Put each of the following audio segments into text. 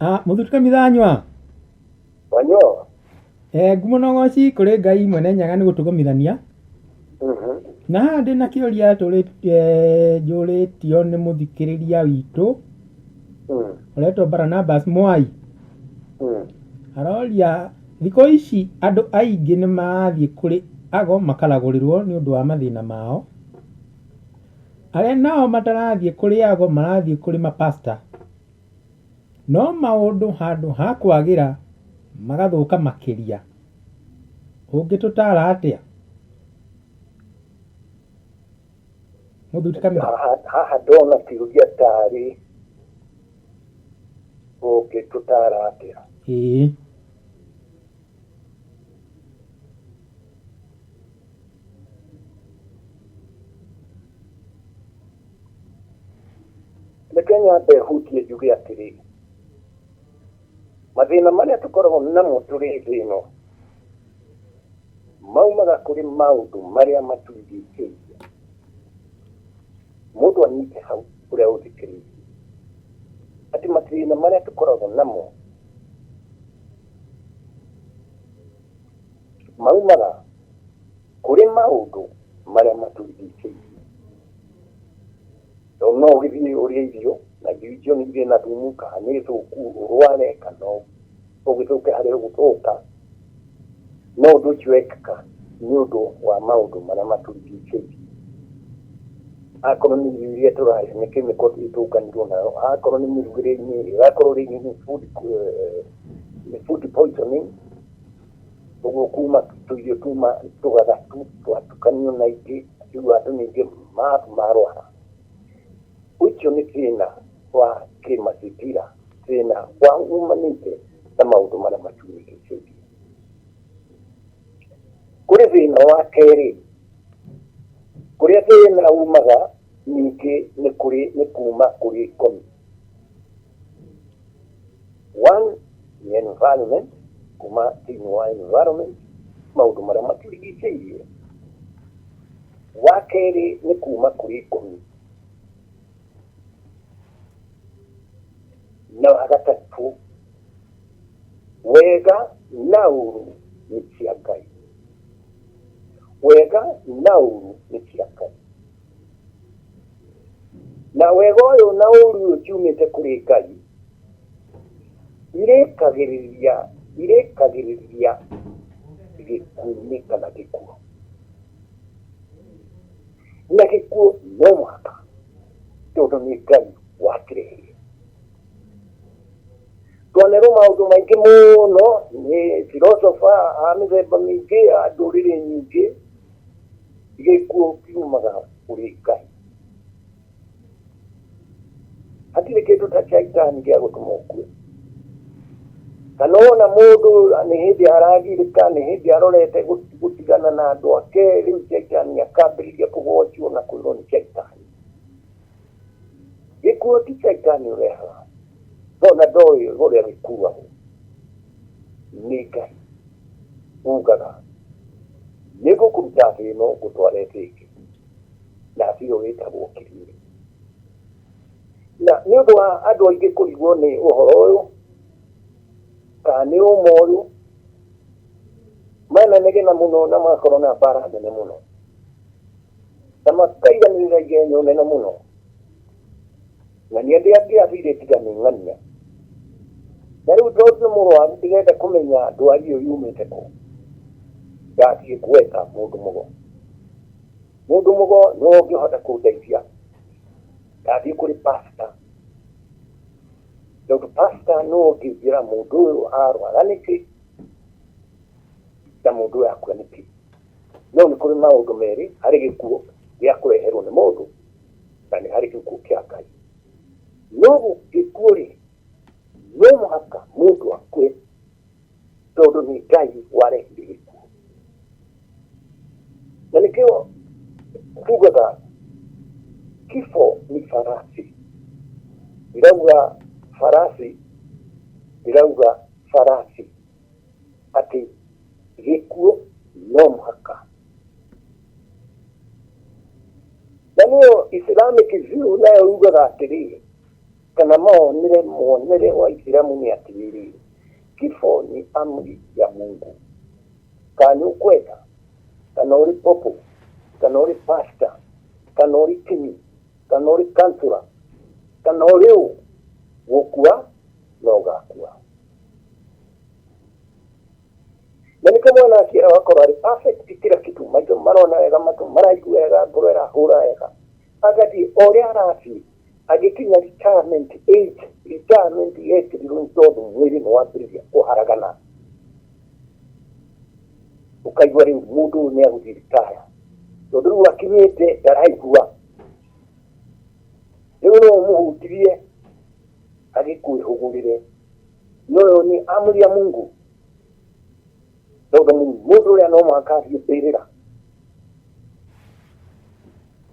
Ah, mũthuri Kamithanyua. Wanyo. Eh, ngumo na ũgoci kũrĩ Ngai mwene nyaga nĩ gũtũgomithania. Na haha ndĩ na kĩũria njũrĩtio nĩ mũthikĩrĩria witũ ũretwo Barnabas Mwai. Aroria thikũ ici andũ aingĩ nĩ marathiĩ kũrĩ ago makaragũrĩrwo nĩ ũndũ wa mathĩna mao. Arĩa nao matarathiĩ kũrĩ ago marathiĩ kũrĩ mapasta. No maũndũ handũ ha kwagĩra magathũka makĩria. Ũngĩtũtaara atĩa? Mũthuri Kamira. Haha ndona kĩũria tarĩ ũngĩtũtaara atĩa? Ĩĩ. Reke nyambe hutie njuge atĩrĩ, mathĩna marĩa tũkoragwo namo tũrĩ thĩ ĩno maumaga kũrĩ maũndũ marĩa matũrigicĩirie. Mũndũ anyite hau ũrĩa ũthikĩrĩirie, atĩ mathĩna marĩa tũkoragwo namo maumaga kũrĩ maũndũ marĩa matũrigicĩirie. Tondũ no ũgĩthiĩ ũrĩe irio na irio icio nĩ irĩ na thumu kana nĩ thũku ũrware kana ũgĩthũke harĩa ũgũthũka. No ũndũ ũcio wekĩka nĩ ũndũ wa maũndũ marĩa matũrigicĩirie. Akorwo nĩ irio iria tũrarĩa nĩ chemical itũnganirwo nayo, akorwo nĩ mĩrugĩre-inĩ, akorwo rĩngĩ nĩ food poisoning, ũguo kuma tũirio tuma tũgagatu twatukanio na ingĩ, rĩu andũ ningĩ marwara. Ũcio nĩ thĩna wa kĩmazingira, thĩna wa umanĩte na maũndũ marĩa matũrigicĩirie. Kũrĩ thĩna wa kerĩ, kũrĩa thĩna umaga ningĩ nĩ kũrĩ nĩ kuma kũrĩ ngomi. One nĩ environment, kuma thĩinĩ wa environment, maũndũ marĩa matũrigicĩirie. Wa kerĩ nĩ kuma kũrĩ ngomi. Na wa gatatũ, wega na ũru nĩ cia Ngai. Wega na ũru nĩ cia Ngai. Na wega ũyũ na ũru ũyũ ciumĩte kũrĩ Ngai, irĩkagĩrĩria irĩkagĩrĩria gĩkuũ-inĩ kana gĩkuũ. Na gĩkuũ no mũhaka tondũ nĩ Ngai wakĩrehire. Twanerwo maũndũ maingĩ mũno nĩ philosopher a mĩthemba mĩingĩ a ndũrĩrĩ nyingĩ, gĩkuũ kiumaga kũrĩ Ngai. Hatirĩ kĩndũ ta shaitani gĩa gũtũma ũkue. Kana wona mũndũ nĩ hĩndĩ aragirĩka, nĩ hĩndĩ arorete gũtigana na andũ ake, rĩu shaitani akambĩrĩria kũgocwo na kwĩrwo nĩ shaitani. Gĩkuũ ti shaitani ũrehaga, no na ndoĩ ũrĩa gĩkuagwo nĩ Ngai ugaga nĩngũkũruta thĩ ĩno ngũtware thĩ ĩngĩ, na thĩ ĩyo ĩtagwo kĩrĩrĩ. Na nĩ ũndũ wa andũ aingĩ kũrigwo nĩ ũhoro ũyũ, kana nĩ ũma ũyũ, mananegena mũno na magakorwo na mbara nene mũno, na makaiganĩrĩra igenyo nene mũno. Na nĩ andĩ angĩ athire tiga nĩ ng'ania. Na rĩu tondũ nĩ mũrwaru ndĩrenda kũmenya ndwari ĩyo yumĩte kũ, ndathiĩ gwetha mũndũ mũgo. Mũndũ mũgo nĩwe ũngĩhota kũndeithia. Ndathiĩ kũrĩ pastor, tondũ pastor nĩwe ũngĩnjĩra mũndũ ũyũ arwara nĩkĩ na mũndũ ũyũ akua nĩkĩ. No nĩ kũrĩ maũndũ merĩ, harĩ gĩkuũ gĩa kũreherwo nĩ mũndũ na nĩ harĩ gĩkuũ kĩa Ngai. No gĩkuũ rĩ, no mũhaka mũndũ akue tondũ nĩ Ngai warehire gĩkuũ. Na nĩkĩo tugaga kifo ni farasi. Ndirauga farasi, ndĩrauga farasi atĩ gĩkuũ no mũhaka. Na nĩyo Islamic view nayo yugaga atĩrĩrĩ, Kana monere muonere wa Islamu nĩ atĩrĩrĩ, kifo ni amri ya Mungu. Kana nĩ ũkwenda, kana ũrĩ popo, kana ũrĩ pastor, kana ũrĩ kinyi, kana ũrĩ kansura, kana ũrĩ ũ, gũkua no ũgakua. Na nĩkĩo mwana aciarwo akorwo arĩ perfect kila kitu, maitho marona wega, matũ maraigua wega, ngoro ĩrahũra wega, agathiĩ o ũrĩa arathiĩ agĩkinya retirement age, retirement yekĩrirwo nĩ tondũ mwĩrĩ nĩ wambĩrĩria kũharagana, ũkaigua rĩu mũndũ ũyũ nĩ agũthiĩ retire, tondũ rĩu akinyĩte ndaraigua, rĩu no ũmũhutirie agĩkwĩhũgũrĩre, no ĩyo nĩ amri ya Mungu, tondũ mũndũ ũrĩa no mũhaka athiĩ mbĩrĩra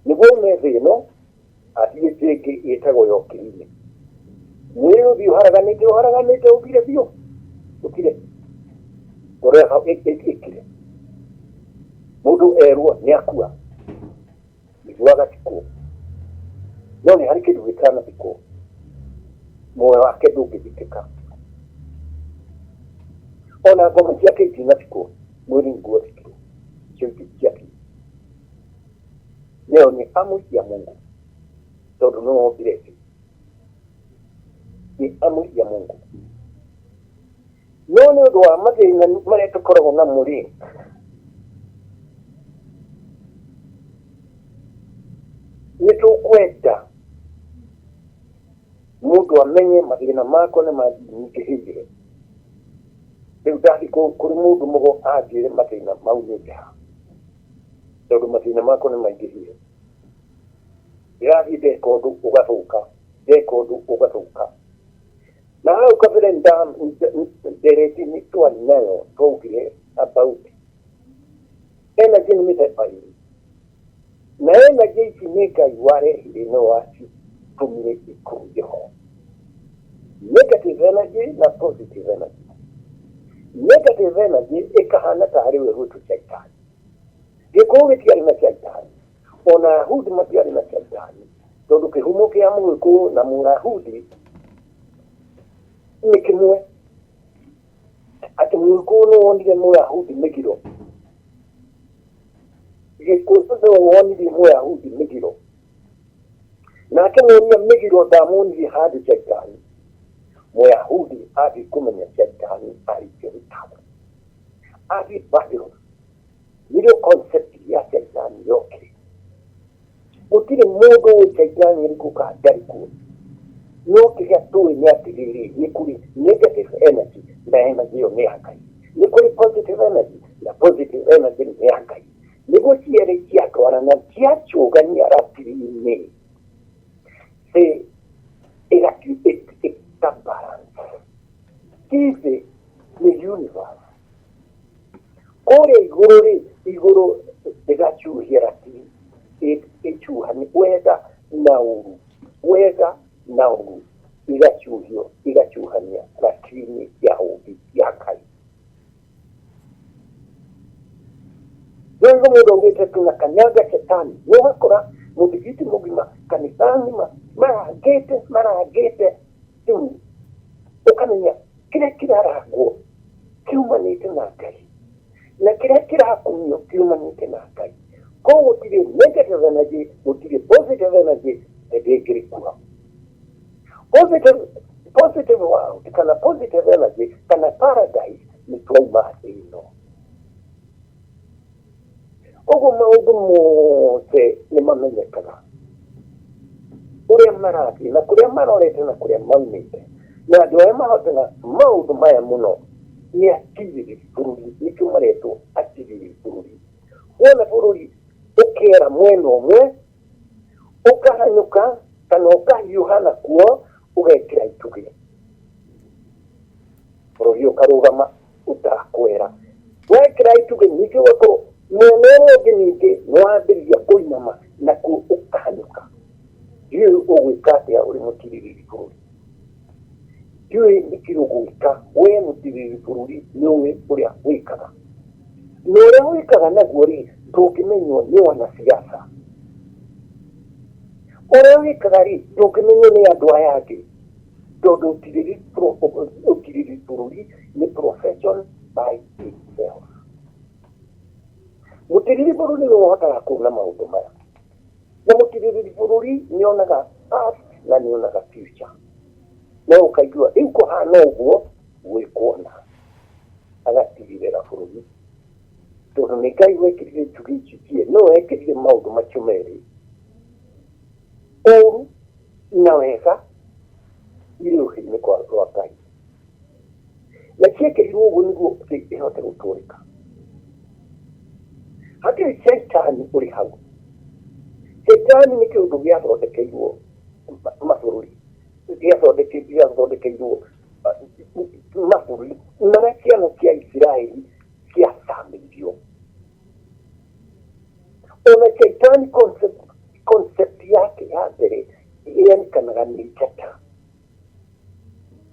nĩguo ume thĩ ĩno athiĩ thĩ ĩngĩ ĩtagwo ya ũkiri-inĩ. Mwĩrĩ ũthiĩ ũharaganĩte ũharaganĩte ũthire biũ ũkire ngoro ĩkire mũndũ erwo nĩ akua nĩguo agathikwo no nĩ harĩ kĩndũ gĩtanathikwo muoyo wake ndũngĩthikĩka ona ngoma ciake itinathikwo mwĩrĩ nĩguo ũthikirwo icio ingĩ ciakinya nayo nĩ amri ya Mungu tondũ nĩwe wombire thĩ nĩ amri ya Mungu no nĩ ũndũ wa mathĩna marĩa tũkoragwo namo rĩ nĩ tũkwenda mũndũ amenye mathĩna makwa nĩ manyingĩhĩire rĩu ndathiĩ kũrĩ mũndũ mũgo anjĩre mathĩna maumĩte ha tondũ mathĩna makwa nĩ maingĩhire ndĩrathiĩ ndeka ũndũ ũgathũka ndeka ũndũ ũgathũka na hau kabere ndereti nĩ twarĩ nayo twaugire about energy nĩ mĩthemba ĩrĩ na energy ici nĩ Ngai warehire no wacitũmire ikorwo ho negative energy na positive energy negative energy ĩkahana tarĩ we gwĩtwo shaitani gĩkũyũ gĩtiarĩ na shaitani ona Ayahudi matiarĩ na shaitani tondũ kĩhumo kĩa mũgĩkũyũ na mũyahudi nĩ kĩmwe atĩ mũgĩkũyũ nĩ wonire mũyahudi mĩgiro gĩkũyũ nĩ wonirie mũyahudi mĩgiro nake muonia mĩgiro ndamuonirie handũ shaitani mũyahudi athiĩ kũmenya shaitani arĩ Jerusalem athiĩ Babylon nĩrĩo concept ya shaitani yokire gũtirĩ mũndũ ũĩ shaitani arĩ kũ kana ndarĩ kuo no kĩrĩa tũĩ nĩ atĩrĩrĩ nĩ kũrĩ negative energy na energy ĩyo nĩ ya Ngai nĩ kũrĩ positive energy na positive energy nĩ ya Ngai nĩguo cierĩ ciatwarana ciacũgania ratiri-inĩ thĩ ĩka balance ti thĩ nĩ universe kũrĩa igũrũ rĩ igũrũ rĩgacuhia ratiri ĩcuhanie wega na ũru wega na ũru igacuhio igacuhania ratiri-inĩ ya ũmbi ya Ngai rĩu mũndũ augĩte tunakanyaga shetani nĩ ũgakora mũthigiti mũgima kanitha ng'ima marangĩte marangĩte rĩu ũkamenya kĩrĩa kĩrarangwo kiumanĩte na Ngai na kĩrĩa kĩrakumio kiumanĩte na Ngai koguo gũtirĩ negative energy gũtirĩ positive energy ndĩngĩrĩkua positive positive world kana positive energy kana paradise nĩ twauma thĩ ĩno ũguo maũndũ mothe nĩ mamenyekaga ũrĩa marathiĩ na kũrĩa marorete na kũrĩa maumĩte na andũ arĩa mahotaga maũndũ maya mũno nĩ atigĩrĩri bũrũri nĩkĩo maretwo atigĩrĩri bũrũri wona bũrũri ũkera mwena ũmwe ũkahanyũka kana ũkahiũha nakuo ũgekĩra itugĩ bũrũri ũkarũgama ũtakwera wekĩra itugĩ ningĩ ũgakorwo mwena ũrĩa ũngĩ ningĩ nĩwambĩrĩria kũinama nakuo ũkahanyũka ndiũĩ ũgwĩka atĩa ũrĩ mũtirĩrĩri bũrũri ndiũĩ nĩkĩ ũgwĩka we mũtirĩrĩri bũrũri nĩũĩ ũrĩa wĩkaga na ũrĩa wĩkaga naguo rĩ ndũngĩmenywo nĩ wanasiasa ũrĩa wĩkaga rĩ ndũngĩmenywo nĩ andũ aya angĩ. Tondũ ũtirĩrĩri bũrũri nĩ profession by itself. Mũtirĩrĩri bũrũri nĩwe ũhotaga kuona maũndũ maya. Na mũtirĩrĩri bũrũri nĩ onaga past na nĩ onaga future. No ũkaigua rĩu kũhana ũguo gwĩkwo na agatirĩrĩra bũrũri. Tondũ nĩ Ngai wekĩrire njugĩ ici cierĩ, nĩwe wekĩrire maũndũ macio merĩ, ũru na wega irĩ rũhĩ-inĩ rwa Ngai. Na ciekĩrirwo ũguo nĩguo thĩ ĩhote gũtũrĩka. Hatirĩ caitani ũrĩ hau. Caitani nĩ kĩũndũ gĩathondekeirwo mabũrũri, gĩathondekeirwo mabũrũri marĩa ciana cia Isiraeli ciathamĩirio. Ona caitani concept yake ya mbere ĩrerĩkanaga nĩ njata.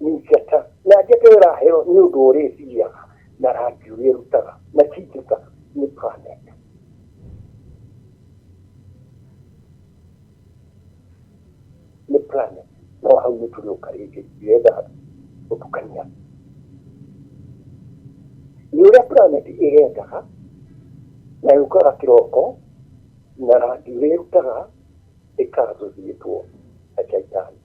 Nĩ njata. Na njata ĩyo ĩraheo nĩ ũndũ ũrĩa ĩthiaga na rangi ũrĩa ĩrutaga na ti njata nĩ planet. Nĩ planet. No hau nĩ tũrĩũka rĩngĩ ndirenda gũtukania. Nĩ ũrĩa planet ĩgendaga na yũkaga kĩroko na rangi ũrĩa ĩrutaga ĩkathũthiĩtwo na caitani.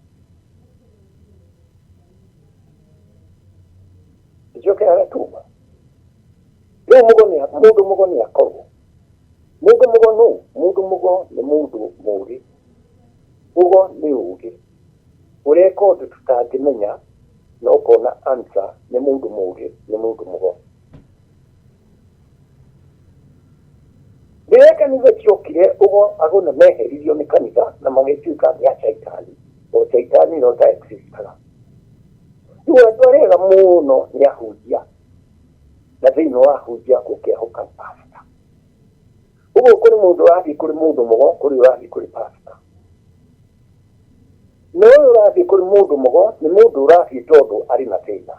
Njoke agatuma. Rĩu mũgo nĩ mũndũ mũgo nĩ akorwo. Mũndũ mũgo nũ? Mũndũ mũgo nĩ mũndũ mũgĩ. Ũgo nĩ ũgĩ. Ũreka ũndũ tũtangĩmenya na ũkona answer nĩ mũndũ mũgĩ, nĩ mũndũ mũgo. Rĩrĩa kanitha ciokire ũgo ago nĩ meheririo nĩ kanitha na magĩtuĩka nĩ a caitani. O caitani no ta existaga. Rĩu andũ arĩa ega mũno nĩ ahunjia. Na thĩinĩ wa ahunjia gũkĩahũka pastor. Ũguo kũrĩ mũndũ ũrathiĩ kũrĩ mũndũ mũgo, kũrĩ ũrathiĩ kũrĩ pastor. No ũyũ ũrathiĩ kũrĩ mũndũ mũgo nĩ mũndũ ũrathiĩ tondũ arĩ na thĩna.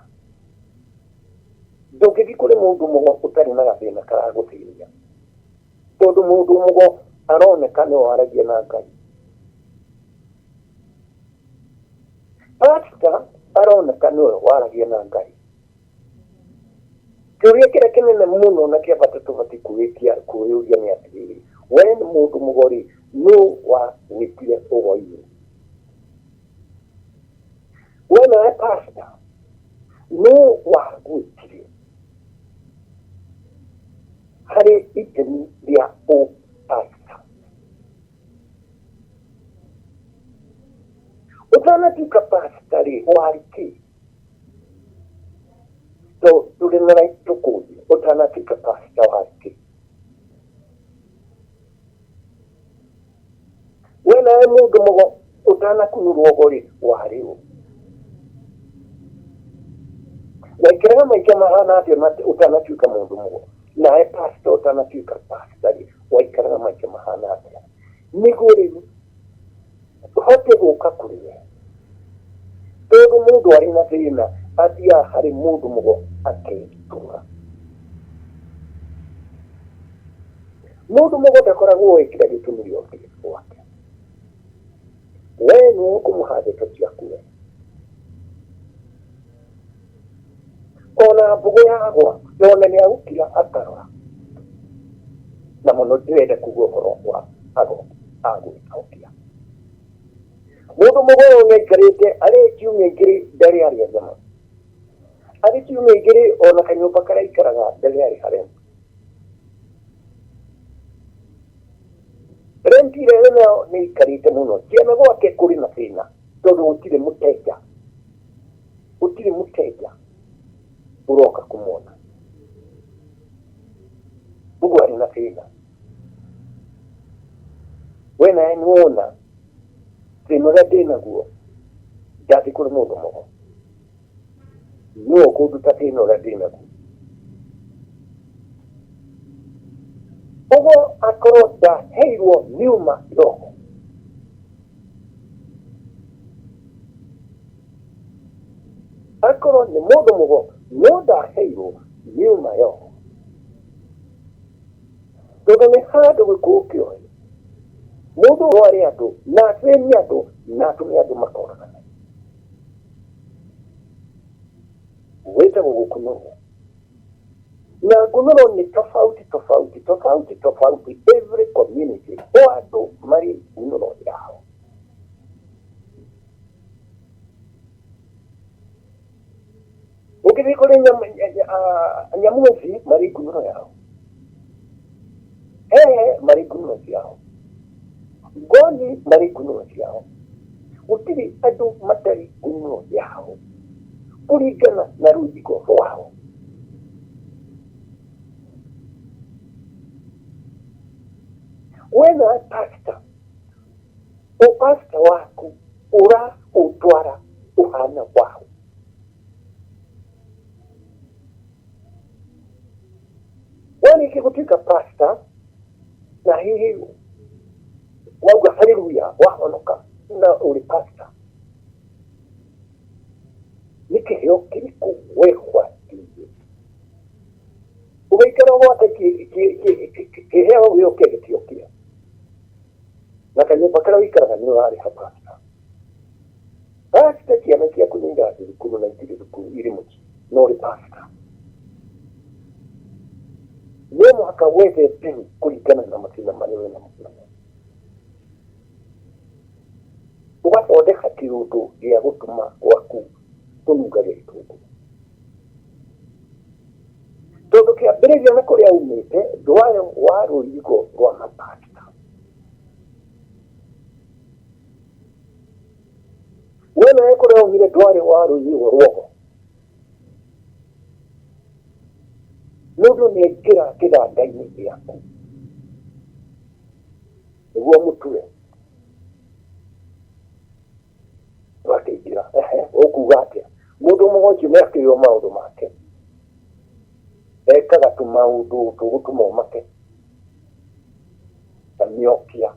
Ndũngĩthiĩ kũrĩ mũndũ mũgo ũtarĩ na gathĩna karagũthĩnia. Tondũ mũndũ mũgo aroneka nĩwe waragia na Ngai. Pastor aroneka nĩwe waragia na Ngai. Kĩũria kĩrĩa kĩnene mũno na kĩa bata tũbatiĩ kwĩtia kwĩyũria nĩ atĩrĩrĩ, we nĩ mũndũ mũgo rĩ, nũ wagwĩtire ũgo-inĩ? We nawe pastor, nũ wagwĩtire harĩ itemi rĩa ũpasta? Ũtanatuĩka pastor rĩ, warĩ kĩ? To tũrĩ na right tũkũrie ũtanatuĩka pastor warĩ kĩ? We nawe mũndũ mũgo ũtanakunũrwo ũgo rĩ, warĩ ũ? Waikaraga maica mahana atĩa ũtanatuĩka mũndũ mũgo? Nawe pastor ũtanatuĩka pastor rĩ, waikaraga maica mahana atĩa? Nĩguo rĩu hote gũka kũrĩ we. Tondũ mũndũ arĩ na thĩna athiaga harĩ mũndũ mũgo aketura. Mũndũ mũgo ndakoragwo oĩ kĩrĩa gĩtũmire oke gwake. We nĩwe ũkũmũha ndeto ciaku we. Ona mbũgũ yagwa ona nĩ agũkira akarora. Na mũno ndĩrenda kuga ũhoro wa ago agwĩcokia. Mũndũ mũgo ũyũ nĩ aikarĩte arĩ ciumia igĩrĩ ndarĩ arĩa nyama. Arĩ ciumia igĩrĩ ona kanyũmba karĩa aikaraga ndarĩ arĩha rent. Rent ĩrĩa ĩ nayo nĩ ĩikarĩte mũno. Ciana gwake kũrĩ na thĩna tondũ gũtirĩ mũteja. Gũtirĩ mũteja ũroka kũmona. Ũguo arĩ na thĩna. We nawe nĩ wona thĩna ũrĩa ndĩ naguo ndathiĩ kũrĩ mũndũ mũgo. Nũ ũkũnduta thĩna ũrĩa ndĩ naguo? Ũguo akorwo ndaheirwo nyuma roho. Akorwo nĩ mũndũ mũgo no ndaheirwo nyuma roho. Tondũ nĩ handũ gĩkuũ kĩoĩ. Mũndũ arware andũ na athĩnie andũ na atũme andũ makoragane. Ĩtagwo gũkunũrwo. Na ngunũro nĩ tofauti tofauti tofauti tofauti every community o andũ marĩ ngunũro yao. Ũngĩthiĩ kũrĩ Nyamuoci marĩ ngunũro yao. Hehe marĩ ngunũro ciao. Ngoni marĩ ngunũro ciao. Gũtirĩ andũ matarĩ ngunũro yao kũringana na rũthingo rwao. We nawe pastor, ũpastor waku ũraũtwara ũhana waũ? Warĩkia gũtuĩka pastor na hihi wauga haleluya wahonoka na ũrĩ pastor, nĩ kĩheo kĩrĩkũ wegwatĩire? Ũgaikara ũgwate kĩheo gĩũke gĩtiokire, na kanyũmba karĩa ũikaraga nĩ ũrarĩha pastor. Pastor ciana ciaku nĩ irathiĩ thukuru na itirĩ thukuru irĩ mũciĩ na ũrĩ pastor. No mũhaka wethe mbeũ kũringana na mathĩna marĩa wĩna namo. Ũgathondeka kĩũndũ gĩa gũtũma gwaku kũnungage gĩtũngũrũ. Tondũ kĩambĩrĩria na kũrĩa umĩte ndwarĩ wa rũirigo rwa mapasta. We nawe kũrĩa umire ndwarĩ wa rũirigo rwogo. Mũndũ nĩ aingĩra kĩganda-inĩ gĩaku nĩguo mũtue akĩingĩra, ehe, ũkuga atĩa? Mũndũ mũgũnju nĩ akĩũĩ maũndũ make, ekaga tũmaũndũ tũgũtũma ũmake ta mĩokia,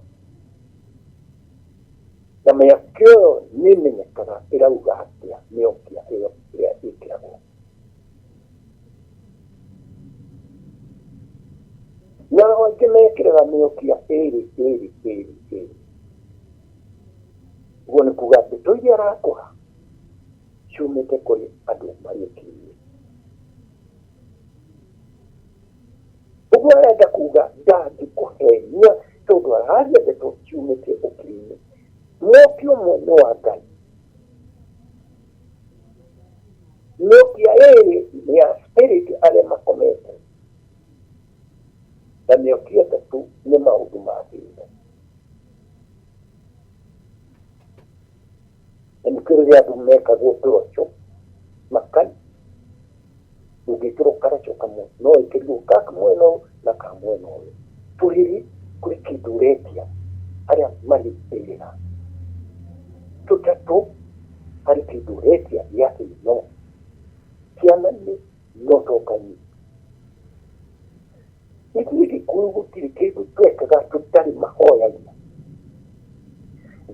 na mĩokia ĩyo nĩ ĩmenyekaga ĩrauga atĩa mĩokia ĩyo ĩrĩa ĩkĩragwo. Na aingĩ mekĩraga mĩokia ĩrĩ ĩrĩ ĩrĩ ĩrĩ. Ũguo nĩ kuga ndeto iria arakũha ciumĩte kũrĩ andũ marĩ ũkiri-inĩ. Ũguo arenda kuga ndangĩkũhenia tondũ araria ndeto ciumĩte ũkiri-inĩ. Mũũki ũmwe nĩ wa Ngai. Mĩũki ya ĩrĩ nĩ ya spirit arĩa makomete. Na mĩũki ĩtatũ nĩ maũndũ ma thĩ ĩno. Na nĩkĩo rĩrĩa andũ mekagwo kĩroco makai ndũngĩkĩrwo karaco kamwe no ĩkĩrirwo ka mwena ũyũ na ka mwena ũyũ. Tũhĩrĩ kũrĩ kĩndũ ũretia arĩa marĩ mbĩrĩra. Tũtatũ harĩ kĩndũ ũretia gĩa thĩ ĩno. Ciana nĩ no to kanyi. Ithuĩ Gĩkũyũ gũtirĩ kĩndũ twekaga tũtarĩ mahoya-inĩ.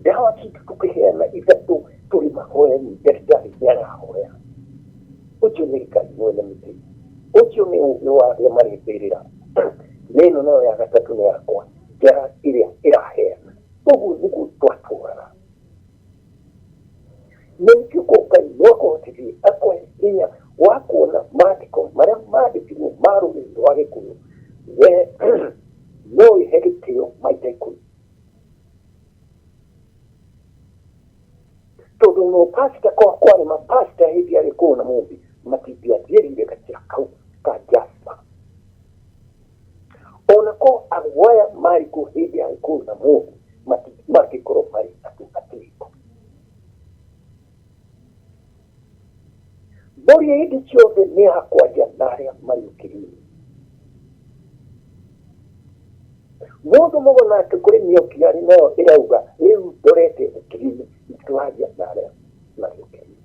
Ndawa citũ tũkĩheana ithatũ tũrĩ mahoya-inĩ, ndagĩtarĩ nĩ arahoya. Ũcio nĩ Ngai mwene mĩtĩ. Ũcio nĩ ũgĩ wa arĩa marĩ mbĩrĩra. Na ĩno nayo ya gatatũ nĩ yakwa, njara ĩrĩa ĩraheana. Ũguo nĩguo twatũraga. Na nĩkĩo ko Ngai no akũhotithie akũhe hinya wa kuona maandĩko marĩa mandĩkirwo ma rũrĩrĩ rwa Gĩkũyũ, we no wĩhe gĩtĩo maita ikũmi. Tondũ no pasta kwa kwarĩ mapasta hĩndĩ ya Gĩkũyũ na Mũmbi matingĩathiĩrĩire gacĩra kau ka Jasper. Ona ko aguaya marĩ kuo hĩndĩ ya Gĩkũyũ na Mũmbi mangĩkorwo marĩ andũ atĩĩku. Mbũri hĩndĩ ciothe nĩ ya kwaria na arĩa marĩ ũkiri-inĩ. Mũndũ mũgo nake kũrĩ mĩoki arĩ nayo ĩrauga rĩu ndorete ũkiri-inĩ nĩtũraria na arĩa marĩ ũkiri-inĩ.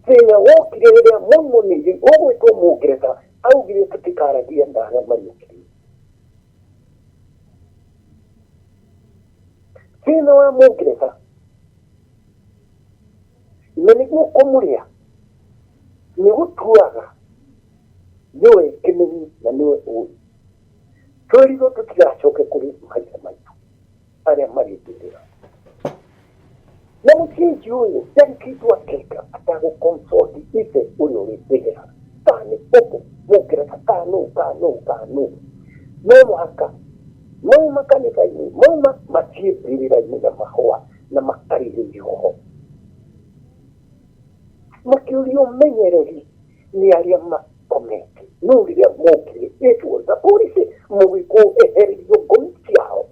Thĩna wokire rĩrĩa mũimunĩri ũgwĩtwo mũngeretha augire tũtikaragie na arĩa marĩ ũkiri-inĩ. Thĩna wa mũngeretha na nĩguo kũmũrĩa nĩ gũtuaga nĩwe kĩmenyi na nĩwe ũĩ. Twerirwo tũtigacoke kũrĩ maithe maitũ arĩa marĩ mbĩrĩra. Na mũthingi ũyũ ndarĩ kĩndũ akeka atagũ consult ithe ũrĩa ũrĩ mbĩrĩra, kana nĩ popo mũngeretha, kana nũ, kana nũ, kana nũ. No mũhaka mauma kanitha-inĩ, mauma mathiĩ mbĩrĩra-inĩ na mahũa na makarĩrĩrio ho, makĩũrio ũmenyereri nĩ arĩa makomete. No rĩrĩa mokire, it was a policy mũgĩkũyũ ehererio ngomi ciao,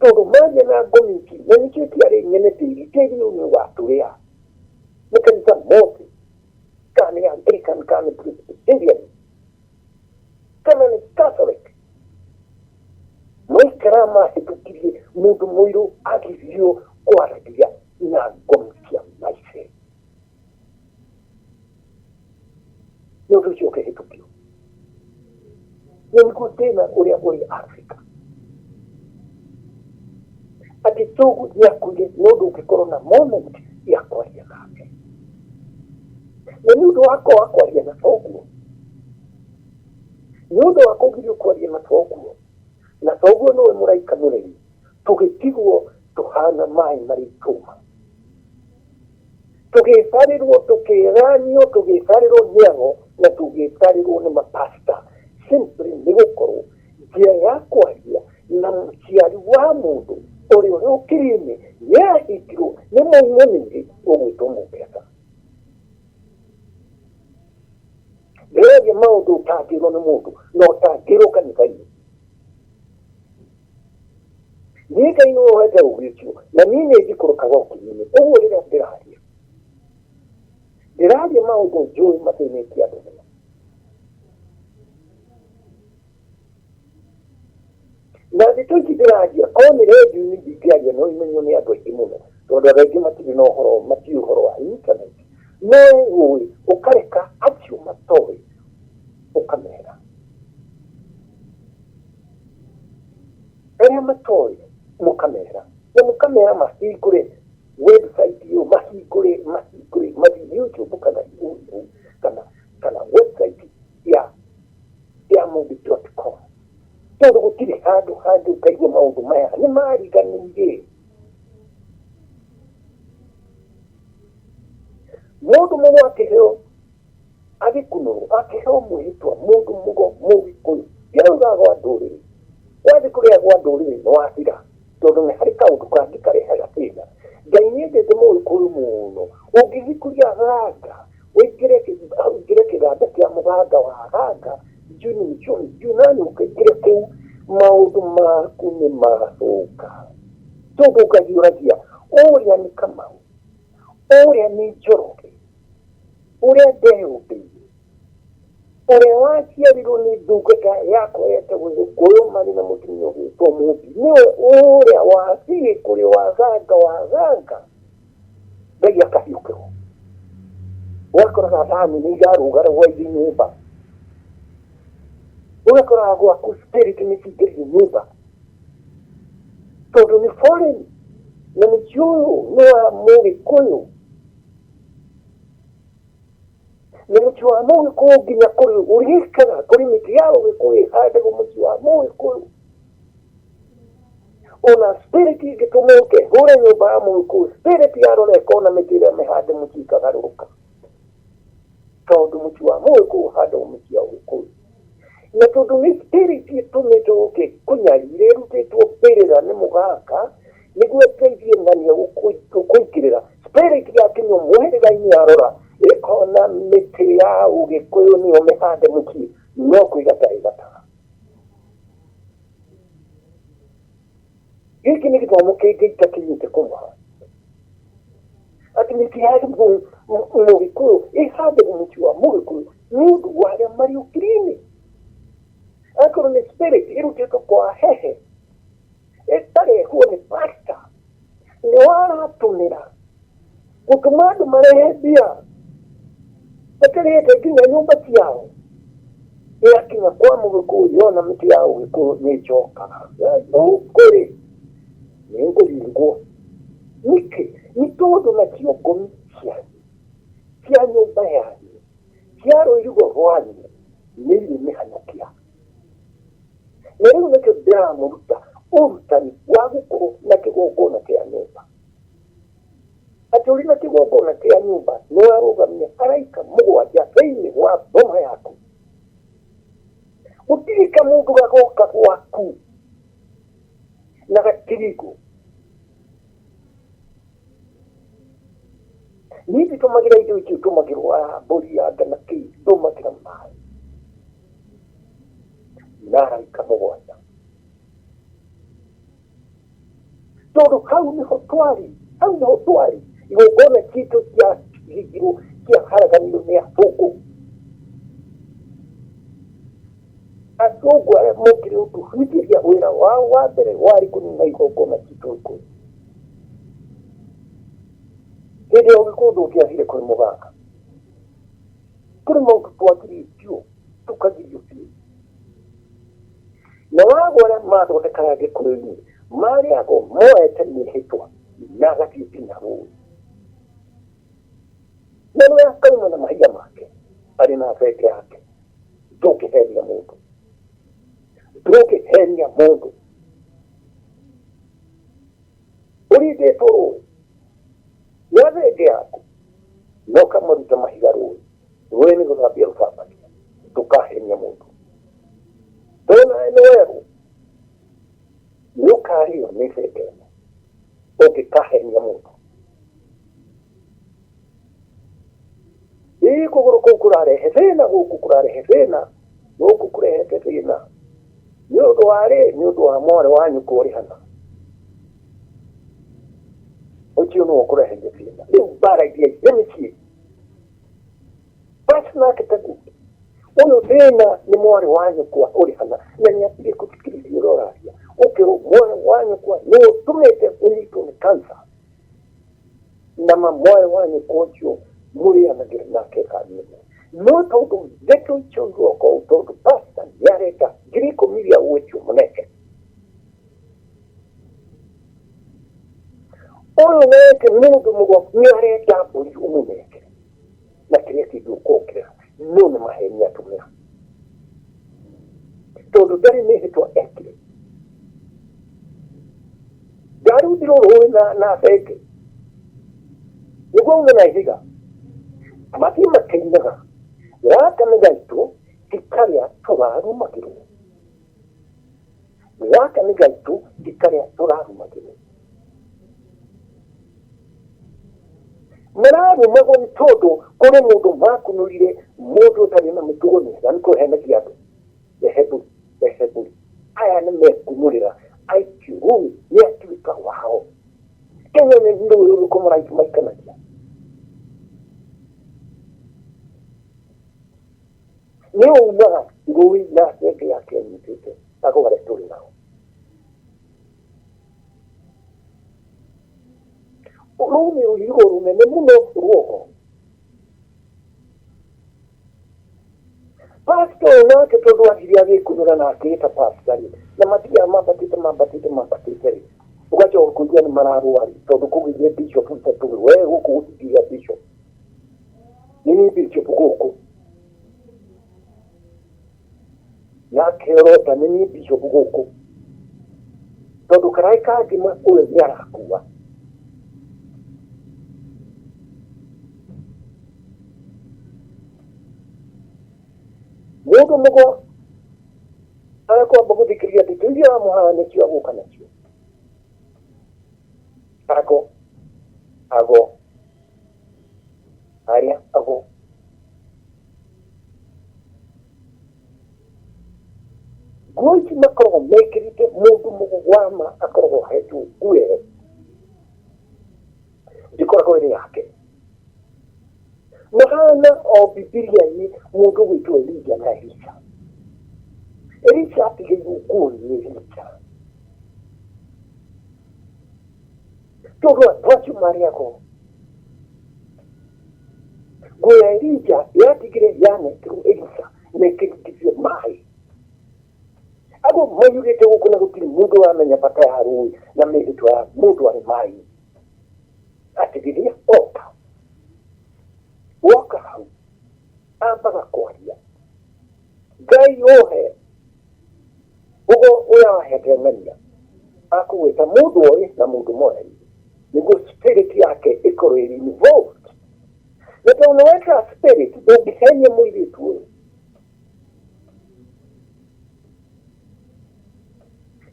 tondũ maria na ngomi ici na nĩkĩo ciarĩ nyene tĩri. Tĩri ũyũ nĩ watũrĩa makanitha mothe, kana nĩ Anglican, kana nĩ Presbyterian, kana nĩ Catholic, maikara mahĩtũkirie mũndũ mũirũ agirio kwaragia na ngomi cia maithe. Nĩ ũndũ ũcio ũkĩhĩtũkio, na nĩguo thĩna ũrĩa ũrĩ Afrika, atĩ thoguo nĩakuire no ndũngĩkorwo na moment ya kwaria nake, na nĩ ũndũ wa kwaga kwaria na thoguo, nĩ ũndũ wa kũgirio kwaria na thoguo, na thoguo nĩwe mũraika mũreri, tũgĩtigwo tũhana maĩ marĩ tũma, tũgĩbarĩrwo, tũkĩranio, tũgĩbarĩrwo nĩ ago na tũgĩbarĩrwo nĩ mapasta, simply nĩ gũkorwo njĩra ya kwaria na mũciari wa mũndũ ũrĩa ũrĩ ũkiri-inĩ nĩahingirwo nĩ mũimonĩire ũgwĩtwo mũngeretha. Ndĩraria maũndũ ũtangĩrwo nĩ mũndũ na ũtangĩrwo kanitha-inĩ. Niĩ Ngai nĩwe ũhete ũũgĩ ũcio, na niĩ nĩ njikũrũkaga ũkiri-inĩ. Ũguo rĩrĩa ndĩraria, ndĩraria maũndũ njũĩ mathĩnĩtie andũ mũno. Na ndeto ici ndĩraria, korwo nĩ rendio-inĩ ndingĩaria, no imenywo nĩ andũ aingĩ mũno, tondũ andũ aingĩ matirĩ na ũhoro, matiũĩ ũhoro wa internet. No we ũĩ, ũkareka acio matoĩ ũkamera. Arĩa matoĩ mũkamera, na mũkamera mahingũre website ĩyo, mahingũre mathiĩ YouTube kana kana website ya mũmbi.com, tondũ gũtirĩ handũ hangĩ ũkaigua maũndũ maya nĩ mariganĩire. Mũndũ mũgo akĩheo, agĩkunũrwo, akĩheo mwĩhĩtwa, mũndũ mũgo mũgĩkũyũ, ndirauga gwa ndũrĩrĩ, wathiĩ kũrĩa gwa ndũrĩrĩ nĩ wathira, tondũ nĩ harĩ kaũndũ kangĩ karehaga thĩna. Ngai nĩendete mũgĩkũyũ mũno. Ũngĩthikũria ganga, ũingĩre ũingĩre kĩganda kĩa mũganga wa ganga juni juni junani, ũkaingĩre kũu, maũndũ maku nĩ mathũka, tondũ ũkahiũragia ũrĩa nĩ Kamau, ũrĩa nĩ Njoroge, ũrĩa ndeyũmbĩire, ũrĩa waciarirwo nĩ ndungata yakwa yetagwo Gĩkũyũ marĩ na mũtumia ũgwĩtwo Mũmbi, nĩwe ũrĩa wathiĩ kũrĩ waganga waganga Ngai akahiũkĩrwo. Ũgakoraga thani nĩ irarũgarũga irĩ nyũmba, ũgakoraga gwaku spirit nĩ cingĩrire nyũmba, tondũ nĩ foreign na nĩ ũyũ nĩ wa mũgĩkũyũ, na mũciĩ wa mũgĩkũyũ nginya kũrĩ ũrĩkaga kũrĩ mĩtĩ ya ũgĩkũyũ ĩhandagwo mũciĩ wa mũgĩkũyũ. Ona spirit ĩngĩtũma ũke hũre nyũmba ya mũgĩkũyũ, spirit yarora ĩkona mĩtĩ ĩrĩa mĩhande mũciĩ ĩkagarũrũka, tondũ mũciĩ wa mũgĩkũyũ ũhandagwo mĩtĩ ya ũgĩkũyũ. Na tondũ nĩ spirit ĩtũmĩtwo ũke kũnyarire, ĩrutĩtwo mbĩrĩra nĩ mũganga nĩguo ĩteithie ng'ania gũkũingĩrĩra, spirit yakinya mũhĩrĩga-inĩ yarora ĩkona mĩtĩ ya ũgĩkũyũ nĩyo mĩhande mũciĩ, no kwĩgata ĩgataga. Gĩkĩ nĩ gĩthomo kĩngĩ itakinyĩte kũmaha, atĩ mĩtĩ ya mũgĩkũyũ ĩhandagwo mũciĩ wa mũgĩkũyũ nĩ ũndũ wa arĩa marĩ ũkiri-inĩ. Akorwo nĩ spirit ĩrutĩtwo kwa hehe ĩkarehwo nĩ pastor, nĩ waratũmĩra gũtũma andũ marehe mbia matarĩte nginya nyũmba ciao, yakinya kwa mũgĩkũyũ yona mĩtĩ ya ũgĩkũyũ nĩ njokaga kũrĩ nĩ ngũringwo. Nĩkĩ? Nĩ tondũ nacio ngomi cianyu cia nyũmba yanyu cia rũirigo rwanyu nĩ irĩ mĩhanyũkia. Na rĩu nĩkĩo ndĩramũruta ũrutani wa gũkorwo na kĩgongona kĩa nyũmba. Kĩgongona kĩa nyũmba nĩ warũgamia araika mũgwanja thĩinĩ wa boma yaku. Gũtirĩ kamũndũ gagoka gwaku na gatirigũ. Niĩ nditũmagĩra indo icio itũmagĩrwo haha mbũri anga na kĩ, ndũmagĩra maĩ na araika mũgwanja. Tondũ hau nĩho twarĩ, hau nĩho twarĩ, igongona citũ ciahingirwo, ciaharaganio nĩ athũngũ. Athũngũ arĩa mokire gũtũhunjĩria wĩra wao wa mbere warĩ kũnina igongona citũ Gĩkũyũ. Hĩndĩ ya Ũgĩkũyũ ndũngĩathire kũrĩ mũganga. Kũrĩ maũndũ twagirĩtio, tũkagirio biũ. Na wago arĩa mathondekaga Gĩkũyũ-inĩ marĩ ago moete mĩhĩtwa na agathiĩ nginya rũĩ. Na nĩ akauma na mahiga make arĩ na benge yake. Ndũngĩhenia mũndũ, ndũngĩhenia mũndũ. Ũrindĩtwo rũĩ na thenge yaku na ũkamaruta mahiga rũĩ, rũĩ nĩ gũthambia rũthambagia, ndũkahenia mũndũ. Tondũ nawe nĩ werũ nĩ ũkarĩo nĩ thenge ĩno ũngĩkahenia mũndũ. Ĩĩ kũgũrũ kũu kũrarehe thĩna, gũkũ kũrarehe thĩna, gũkũ kũrehete thĩna. Nĩ ũndũ wa rĩ? Nĩ ũndũ wa mwarĩ wa nyũkwa ũrĩ hana. Ũcio nĩwe ũkũreheire thĩna. Rĩu mbara iria irĩ mĩciĩ. Basi nake taguo. Ũyũ thĩna nĩ mwarĩ wa nyũkwa ũrĩ hana na nĩ ambire gũthikĩrĩria ũrĩa ũraria. Ũkĩrwo mwarĩ wa nyũkwa nĩwe ũtũmĩte ũnyitwo nĩ cancer. Na ma mwarĩ wa nyũkwa ũcio mũrĩanagĩra nake thani ĩmwe. No tondũ ndeto icio iroka ũũ tondũ pastor nĩarenda 10,000 iria gwĩtio mũnenge. Ũyũ nake mũndũ mũgo nĩarenda mbũri ũmũnengere na kĩrĩa kĩngĩ ũkongerera no nĩ maheni atũmĩra tondũ ndarĩ mĩhĩtwa ekire ndarundirwo rũĩ na, na thenge nĩguo aume na ihiga mathiĩ makĩinaga gaka nĩ gaitũ ti karĩa tũrarumagĩrwo gaka nĩ gaitũ ti karĩa tũrarumagĩrwo mararumagwo nĩ tondũ kũrĩ mũndũ makunũrire mũndũ ũtarĩ na mĩtugo mĩega nĩ kũhenagia andũ rehe mbũri rehe mbũri aya nĩ mekunũrĩra aikie rũĩ nĩ atuĩka wao Kenya nĩ rũĩ rũrĩkũ maraikanagia nĩ umaga rũĩ na thenge yake anyitĩte ago arĩa tũrĩ nao rũu nĩ rũirigo rũnene mũno ruoho pastor ũyũ nake tondũ athire agĩkunũra na akĩĩta pastor rĩ na mathiaga mambatĩte mambatĩte mambatĩte rĩ ũgacoka kũigua nĩ mararũa rĩ tondũ kũgĩire bishop itatũ rĩ we gũkũ gũtingĩgĩa bishop nĩ niĩ bishop gũkũ nake ũrota nĩ niĩ bishop gũkũ tondũ karaĩ kangĩ ũyũ nĩ arakua Mũndũ mũgo akwamba gũthikĩrĩria ndeto iria wamũhaga nĩcio agũka nacio. Ago, ago, arĩa ago. Nguo ici makoragwo mekĩrĩte mũndũ mũgo wa ma akoragwo ahetwo nguo ĩyo. Ndĩkoragwo ĩrĩ yake. Mahana o Bibilia-inĩ mũndũ ũgwĩtwo Elija na Elisha. Elisha atigĩirwo nguo nĩ Elija. Tondũ andũ acio marĩ ago. Nguo ya Elija yatigire yanengerwo Elisha na ĩkĩringithio maĩ. Ago maiyũrĩte gũkũ na gũtirĩ mũndũ ũramenya bata ya rũĩ na mĩhĩtwa ya mũndũ arĩ maĩ-inĩ. Atĩ rĩrĩa oka, woka hau, ambaga kwaria. Ngai ũhe, ũguo ũrĩa wahete ng'ania, akũgwĩta mũndũ oĩ na mũndũ moĩ. Nĩguo spirit yake ĩkorwo ĩrĩ involved. Na tondũ nĩ wekĩra spirit, ndũngĩhenia mũirĩtu ũyũ.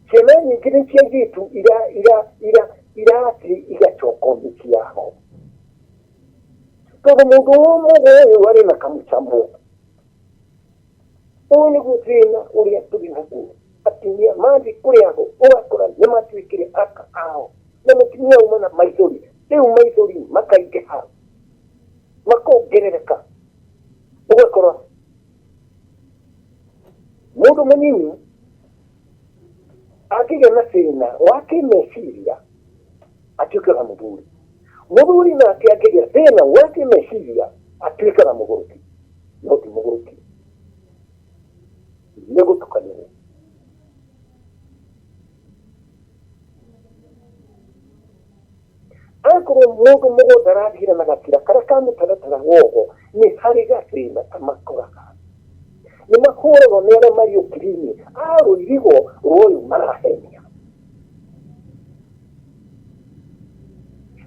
Ciana nyingĩ nĩ cia airĩtu irathiĩ igacoka mĩciĩ yao. Tondũ mũndũ ũyũ mũgũ ũyũ arĩ na kamũcamo. Ũyũ nĩguo thĩna ũrĩa tũrĩ naguo. Atumia mathiĩ kũrĩ ago ũgakora nĩ matuĩkire aka ao. Na mũtumia auma na maithori. Rĩu maithori makaingĩha. Makongerereka. Ũgakora mũndũ mũnini angĩgĩa na thĩna wa kĩmeciria atuĩkaga mũthuri. Mũthuri nake angĩgĩa thĩna wa kĩmeciria atuĩkaga mũgũrũki. No ti mũgũrũki. Nĩ gũtukanĩrwo. Akorwo mũndũ mũgũnda arathiĩra na gakira karĩa ka mũtaratara wogo nĩ harĩ gathĩna kamakoraga. Nĩ mahũragwo nĩ arĩa marĩ ũkiri-inĩ a rũirigo rwa ũyũ marahenia.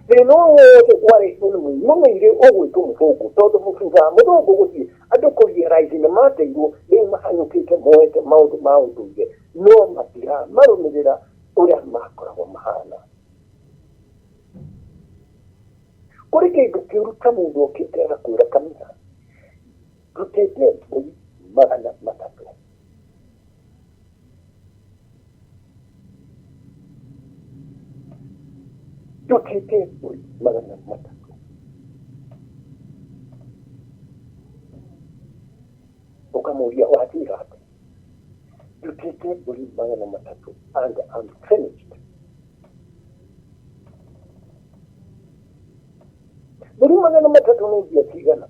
Thĩna ũyũ wothe warehirwo nĩ mũrimũ mũirĩ ũgwĩtwo mũthũngũ tondũ thutha wa mũthũngũ gũthiĩ andũ kũ realize nĩ mateirwo rĩu mahanyũkĩte moete maũndũ ma ũndũire no matiramarũmĩrĩra ũrĩa makoragwo mahana. Kũrĩ kĩndũ kĩũru ta mũndũ okĩte agakwĩra kanitha ndutĩte mbũri 300. Ndutĩte mbũri 300. Ũkamũria wathiĩra atĩa? Ndutĩte mbũri 300 and I'm finished. Mbũri 300 nĩ mbia cigana?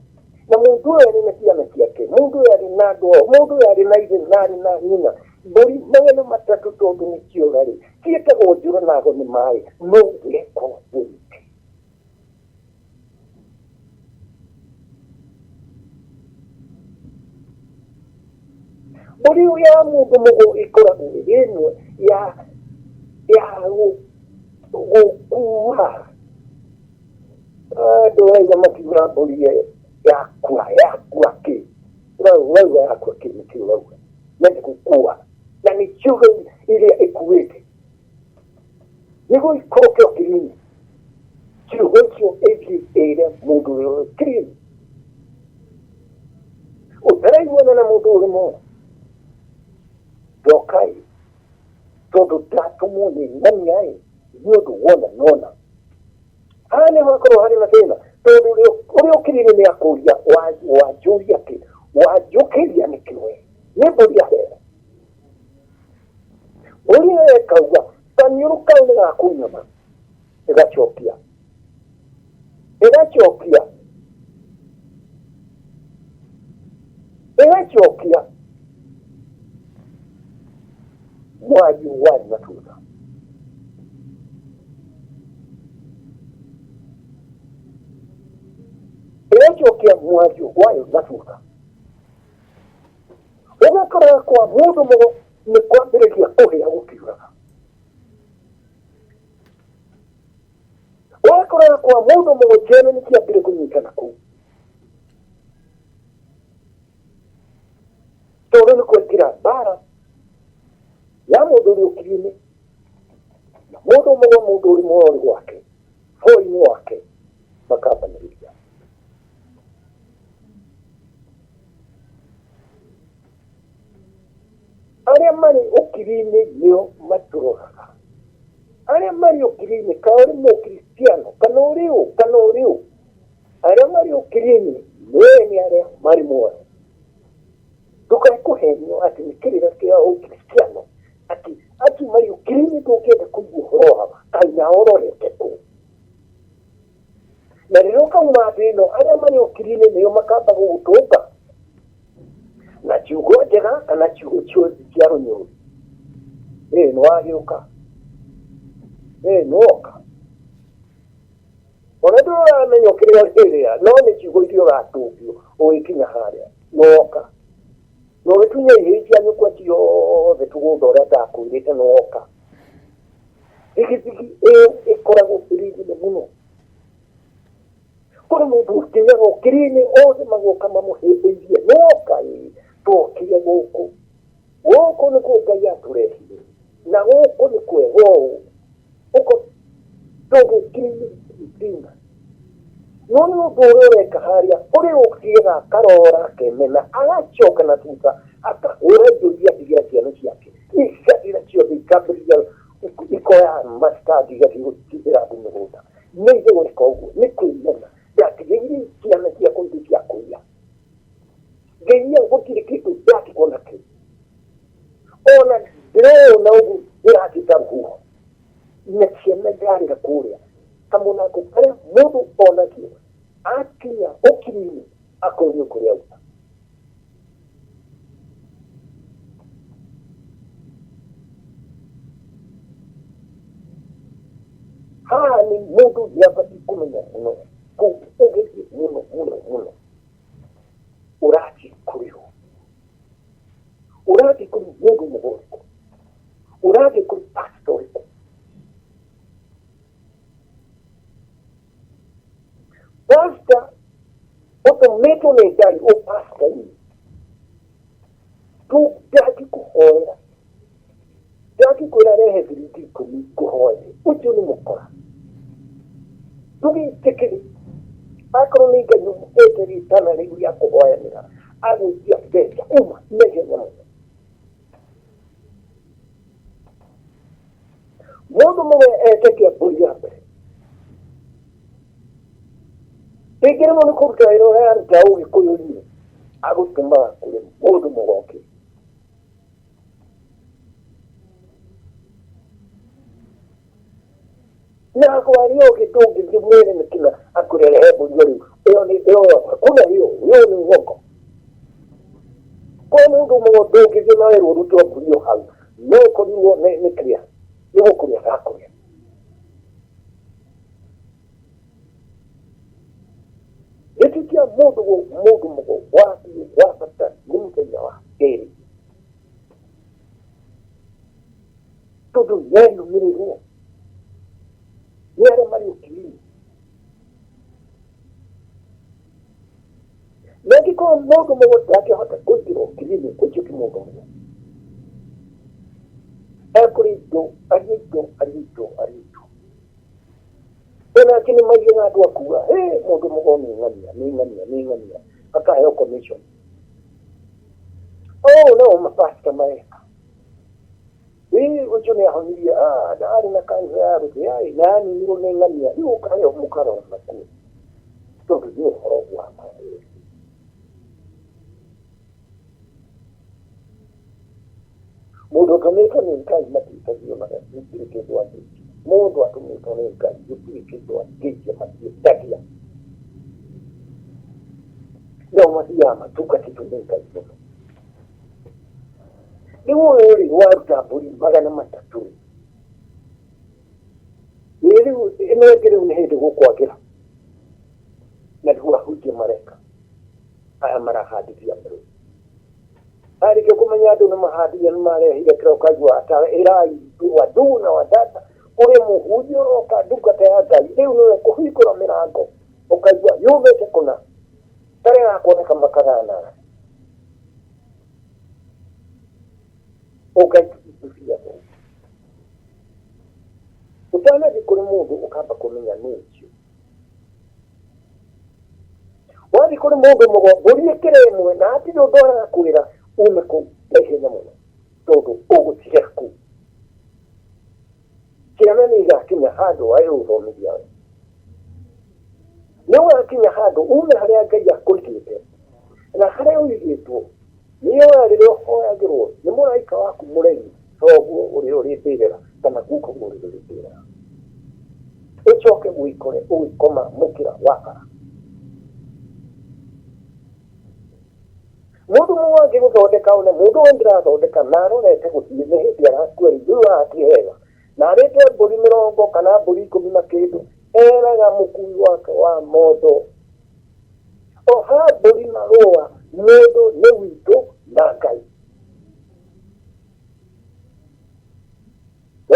Na mũndũ ũyũ arĩ na ciana ciake, mũndũ ũyũ arĩ na andũ ao, mũndũ ũyũ arĩ na ithe na arĩ na nyina. Mbũri 300 tondũ nĩ ciora rĩ, ciĩtagwo njũra na ago nĩ maĩ, no weka ũguo nĩkĩ? Mbũri ya mũndũ mũgũ ĩkoragwo ĩrĩ ĩmwe ya gũkua. Andũ ũraigua makiuga mbũri yakua, yakua kĩ? Ũrauga yakua kĩ nĩkĩ ũrauga? Na nĩ gũkua. Na nĩ ciugo iria ĩkuĩte. Nĩguo ikũrũke ũkiri-inĩ. Ciugo icio ĩthiĩ ĩre mũndũ ũrĩa ũrĩ ũkiri-inĩ. Ũtaraiguana na mũndũ ũrĩ muoyo. Ndokai tondũ ndatũmwo nĩ ng'ania ĩ nĩ ũndũ wona nona. Haha nĩho hakorwo harĩ na thĩna tondũ ũrĩa ũkiri-inĩ nĩ akũria wanjũria kĩ wanjũkĩria nĩkĩ we nĩ mbũri aheo. Mbũri ĩyo ĩkauga kaniũrũ kau nĩ gakũnyona ĩgacokia ĩgacokia ĩgacokia mwario warĩ na thutha. Ĩgacokia mwario wayo na thutha. Ũgakora kwa mũndũ mũgo nĩ kwambĩrĩria kũhĩa gũkiuraga. Ũgakora kwa mũndũ mũgo kĩene nĩ kĩambire kũnyitana kũu. Tondũ nĩ kwaingĩra mbara ya mũndũ ũrĩ ũkiri-inĩ na mũndũ mũgo mũndũ ũrĩ muoyo ũrĩ gwake bũrũri-inĩ wake makambanĩrĩria. Arĩa marĩ ũkiri-inĩ nĩo matũroraga. Arĩa marĩ ũkiri-inĩ, kana ũrĩ mũkristiano, kana ũrĩ ũ, kana ũrĩ ũ, arĩa marĩ ũkiri-inĩ nĩo ene arĩa marĩ muoyo. Ndũkae kũhenio atĩ nĩ kĩrĩra kĩa ũkristiano atĩ acio marĩ ũkiri-inĩ ndũngĩenda kũigua ũhoro wao, kaĩ nao ũrorete kũ? Na rĩrĩa ũkauma thĩ ĩno, arĩa marĩ ũkiri-inĩ nĩo makamba gũgũtũnga na ciugo njega kana ciugo cia rũnyũrũri. Ĩ nĩ wagĩũka, ĩ nĩ woka. Ona ndũramenya ũkĩrĩa rĩrĩa, no nĩ ciugo iria ũratũngio ũgĩkinya harĩa, nĩ woka. Na ũgĩtunya ihĩĩ cia nyũkwa ciothe tũgũnda ũrĩa ndakwĩrĩte nĩ woka. Thigithigi ĩyo ĩkoragwo ĩrĩ nene mũno. Kũrĩ mũndũ ũkinyaga ũkiri-inĩ othe magoka mamũhĩmbĩirie, no Ngai twokire gũkũ. Gũkũ nĩkuo Ngai atũrehire, na gũkũ nĩ kwega ũũ. Ũko tondũ ũkiri-inĩ gũtirĩ thĩna. No nĩ ũndũ ũrĩa ũreka harĩa, kũrĩ ũthiaga akarora akemena, agacoka na thutha akahũra indo iria atigĩra ciana ciake, igathira ciothe ikambĩrĩria ikoya macitandi igathiĩ gũtindĩra andũ mĩgũnda. Nĩ ithe gwĩka ũguo nĩ kwĩmena, ndatigĩire ciana ciakwa indo cia kũiya. Ngĩiya gũtirĩ kĩndũ ndatigwo nakĩo. Ona ndĩrona ũguo ndĩrathiĩ ta rũhuho na ciana irarĩra kũrĩa kamũnango karĩa mũndũ onakio akinya ũkiri-inĩ akorio kũrĩa auma. Haha nĩ mũndũ nĩ abatiĩ kũmenya mũno kũu ũgĩthiĩ mũno mũno mũno ũrathiĩ kũrĩ ũ, ũrathiĩ kũrĩ mũndũ mũgũrũku, ũrathiĩ kũrĩ pastor ũrĩkũ. Pastor ũtũmĩtwo nĩ Ngai ũpasta-inĩ ndangĩkũhoera, ndangĩkwĩra rehe ciringi ikũmi ngũhoere, ũcio nĩ mũkora. Ndũgĩtĩkĩre akorwo nĩ Ngai ũmũhete rĩtana rĩu rĩa kũhoyanĩra agwĩtia mbeca uma na ihenya mũno. Mũndũ mũwe etĩkia mbũri ya mbere rĩngĩ rĩmwe nĩ kũruta wĩra ũrĩa aruta ũgĩkũyũ-inĩ agũtũmaga kũrĩ mũndũ mũgoki. Na kwaria ũngĩ ndũngĩthiĩ mwĩre nĩ kĩna akwĩre rehe mbũri o rĩu ĩyo nĩ ĩyo hakuna hiyo hiyo ni uongo. Kwa mũndũ mũgo ndũngĩthiĩ na werwo ũrute mbũri o hau no ũkorirwo nĩ nĩ kĩrĩa nĩ gũkũrĩa gakũrĩa. Gĩtĩ kĩa mũndũ mũndũ mũgo wathiĩ wa bata nĩ mũthenya wa kerĩ tondũ nĩarũmĩrĩrwo nĩ arĩa marĩ ũkiri-inĩ. Na angĩkorwo mũndũ mũgo ndangĩhota kũingĩra ũkiri-inĩ ũcio ti mũndũ mũgo. Ekũrĩa indo, arĩe indo, arĩe indo, arĩe indo. Ona angĩ nĩ maiyaga andũ akuga, hĩ mũndũ mũgo nĩ ng'ania, nĩ ng'ania, nĩ ng'ania, akaheo commission. Ũũ no mapasta mareka. Ĩ ũcio nĩ ahonirie, ah, na arĩ na kansa ya rũthĩa, ĩ, na aninirwo nĩ ng'ania, rĩu ũkaheo mũkarora nakuo. Tondũ nĩ ũhoro wa ma. Mũndũ ũtũmĩtwo nĩ Ngai matiĩtagio na gũtirĩ kĩndũ angĩtia. Mũndũ atũmĩtwo nĩ Ngai gũtirĩ kĩndũ angĩtia matiĩtagia. No mathiaga matungatĩtwo nĩ Ngai mũno. Rĩu ũyũ rĩ waruta mbũri 300 rĩ, ĩ rĩu ĩno ĩngĩ rĩu nĩ hĩndĩ gũkwagĩra na nĩguo ahunjia mareka aya marahandithia mbeũ. Arĩkia kũmenya andũ nĩ mahandire nĩ marehire kĩrĩa ũkaigua ata ĩrai wa ndugu na wa dada kũrĩ mũhunjia ũroka ndungata ya Ngai rĩu nĩwe kũhingũra mĩrango ũkaigua yumĩte kũna karĩa gakuoneka makagana ũkaitubia ũtanathiĩ kũrĩ mũndũ ũkamba kũmenya nũ ũcio. Wathiĩ kũrĩ mũndũ mũgo mbũri ĩkĩra ĩmwe na hatirĩ ũndũ arakwĩra ume kũu na ihenya mũno tondũ ũgũtiga kũu. Ciana nĩ igakinya handũ wae ũthomithia we. Nĩ ũgakinya handũ ume harĩa Ngai akũigĩte na harĩa ũigĩtwo nĩ oya rĩrĩa ũhoyagĩrwo nĩ mũraika waku mũregi thoguo ũrĩa ũrĩ mbĩrĩra kana gukaguo ũrĩa ũrĩ mbĩrĩra. Ũcoke wĩkore ũgĩkoma mũkĩra wa bara. Mũndũ mũmwe angĩgũthondeka one mũndũ ũyũ ndĩrathondeka na arorete gũthiĩ nĩ hĩndĩ arakua rĩu rĩu haha ti hega na arĩte mbũri mĩrongo kana mbũri ikũmi na kĩndũ eraga mũkui wake wa mondo oha mbũri na rũa mũndũ nĩ witũ na Ngai.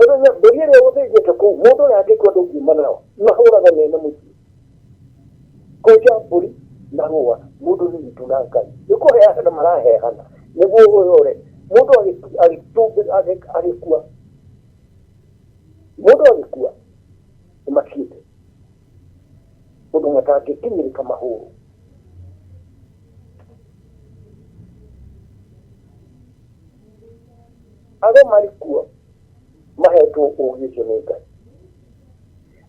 Tondũ mbũri ĩrĩa ũthĩnjĩte kũu, mũndũ ũrĩa angĩkua ndũngiuma nao, mahũraga mene mũciĩ. Kũnja mbũri na rũa, mũndũ nĩ witũ na Ngai. Nĩ kũheana maraheana nĩguo ũyore. Mũndũ agĩkua, mũndũ agĩkua nĩ makiĩte. Ũndũ matangĩkinyĩrĩka mahũrwo. Arĩa marĩ kuo mahetwo ũũgĩ ũcio nĩ Ngai.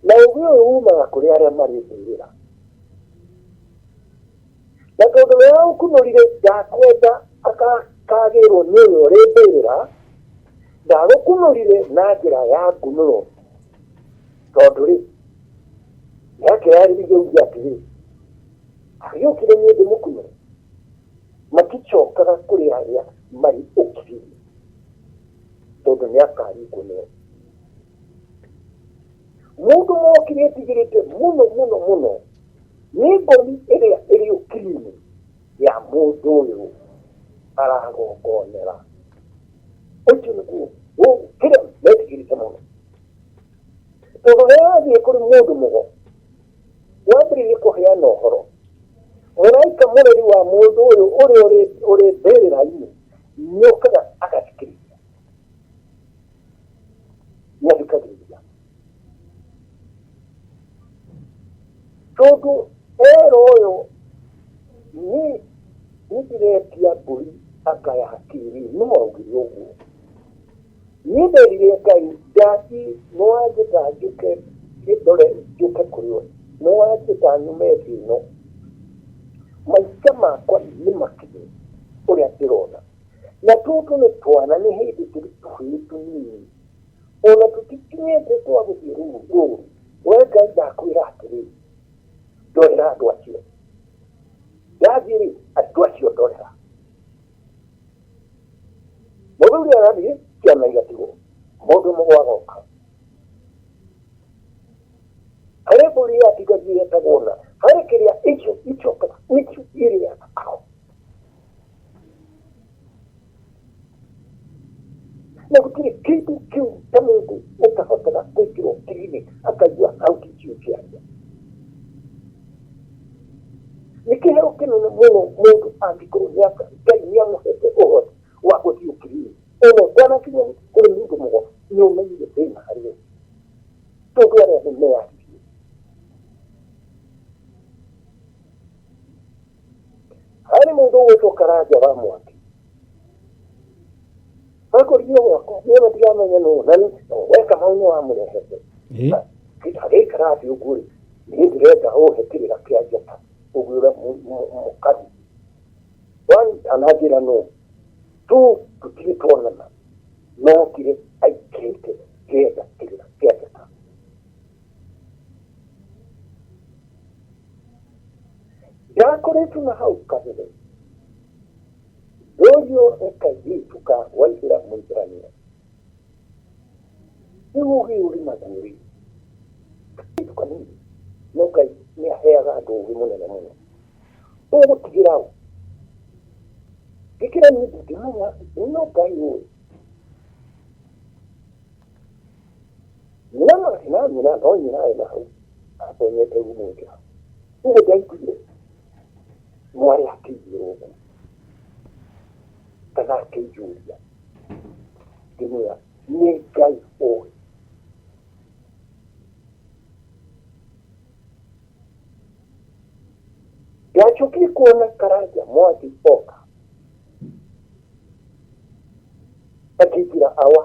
Na ũũgĩ ũyũ umaga kũrĩ arĩa marĩ mbĩrĩra. Na tondũ we waũkunũrire ndakwenda akagĩrwo nĩ ũrĩa ũrĩ mbĩrĩra, ndagũkunũrire na njĩra ya ngunũro. Tondũ rĩ, nĩakĩarĩrĩria uge atĩrĩ, agĩũkire niĩ ndĩmũkunũre. Maticokaga kũrĩ arĩa marĩ ũkirĩrĩria, tondũ nĩ akaringwo nĩo. Mũndũ mokire etigĩrĩte mũno mũno mũno nĩ ngoni ĩrĩa ĩrĩ ũkiri-inĩ ya mũndũ ũyũ aragongonera. Ũcio nĩguo kĩrĩa metigĩrĩte mũno. Tondũ rĩrĩa wathiĩ kũrĩ mũndũ mũgo, wambĩrĩrie kũheana ũhoro, mũraika mũreri wa mũndũ ũyũ ũrĩa ũrĩ mbĩrĩra-inĩ nĩokaga agathikĩrĩria. Nĩathikagĩrĩria. Tondũ era ũyũ nĩ ndĩretia mbũri anga ya kĩrĩu, no augire ũguo. Niĩ nderire Ngai ndathiĩ nĩwanjĩta njũke ndore njũke kũrĩ we, nĩwanjĩta nyume thĩ ĩno. Maica makwa nĩ makinyu ũrĩa ndĩrona. Na tũtũ nĩ twana nĩ hĩndĩ tũrĩ tũhĩĩ tũnini ona tũtikinyĩte twa gũthiĩ rũru. We Ngai ndakwĩra atĩrĩ, ndorera andũ acio. Ndathiĩ rĩ, andũ acio ndorera. Mũthuri agathiĩ, ciana igatigwo. Mũndũ mũgũ agoka. Harĩ mbũri yatigario yetagwo na, harĩ kĩrĩa icio icokaga nĩcio irĩaga aho. Na gũtirĩ kĩndũ kĩu ta mũndũ ũtahotaga kũingĩra ũkiri-inĩ akaigua thauti icio ikĩaria. Nĩ kĩheo kĩnene mũno mũndũ angĩkorwo Ngai nĩ amũhete ũhoti wa gũthiĩ ũkiri-inĩ. Ona ũtanakinya kũrĩ mũndũ mũgo nĩ ũmenyire thĩna harĩ we. Tondũ arĩa nĩ meyaririe. Harĩ mũndũ ũgwĩtwo Karanja wa Mwaki. Akorire gwakwa, niĩ matiramenya nũ, na we Kamau nĩ wamũrehete. Agĩikara thĩ ũguo rĩ, niĩ ndĩrenda ũhe kĩrĩra kĩa njata, ũguo ũrĩa mũkaru. One, ndananjĩra nũ. Two, tũtirĩ tuonana. No okire aikĩte ngĩenda kĩrĩra kĩa njata. Ndakoretwo na hau kabere ndorio nĩ kairĩtu ka Waithĩra Mũibrania. Nĩ ũũgĩ ũrĩ naguo rĩ, kairĩtu kanini no Ngai nĩ aheaga andũ ũũgĩ mũnene mũno. Ũgũtigĩra ũ? Ngĩkĩra niĩ ndingĩmenya no Ngai ũĩ. Nyina marĩ na nyina no nyina ena hau atonyete rumu ĩngĩ hau. Ũguo ndaiguire mwarĩ akĩnjĩra ũguo kana akĩnjũria ngĩmwĩra nĩ Ngai ũĩ. Ndacokire kuona Karanja Mwangi oka akĩnjĩra awa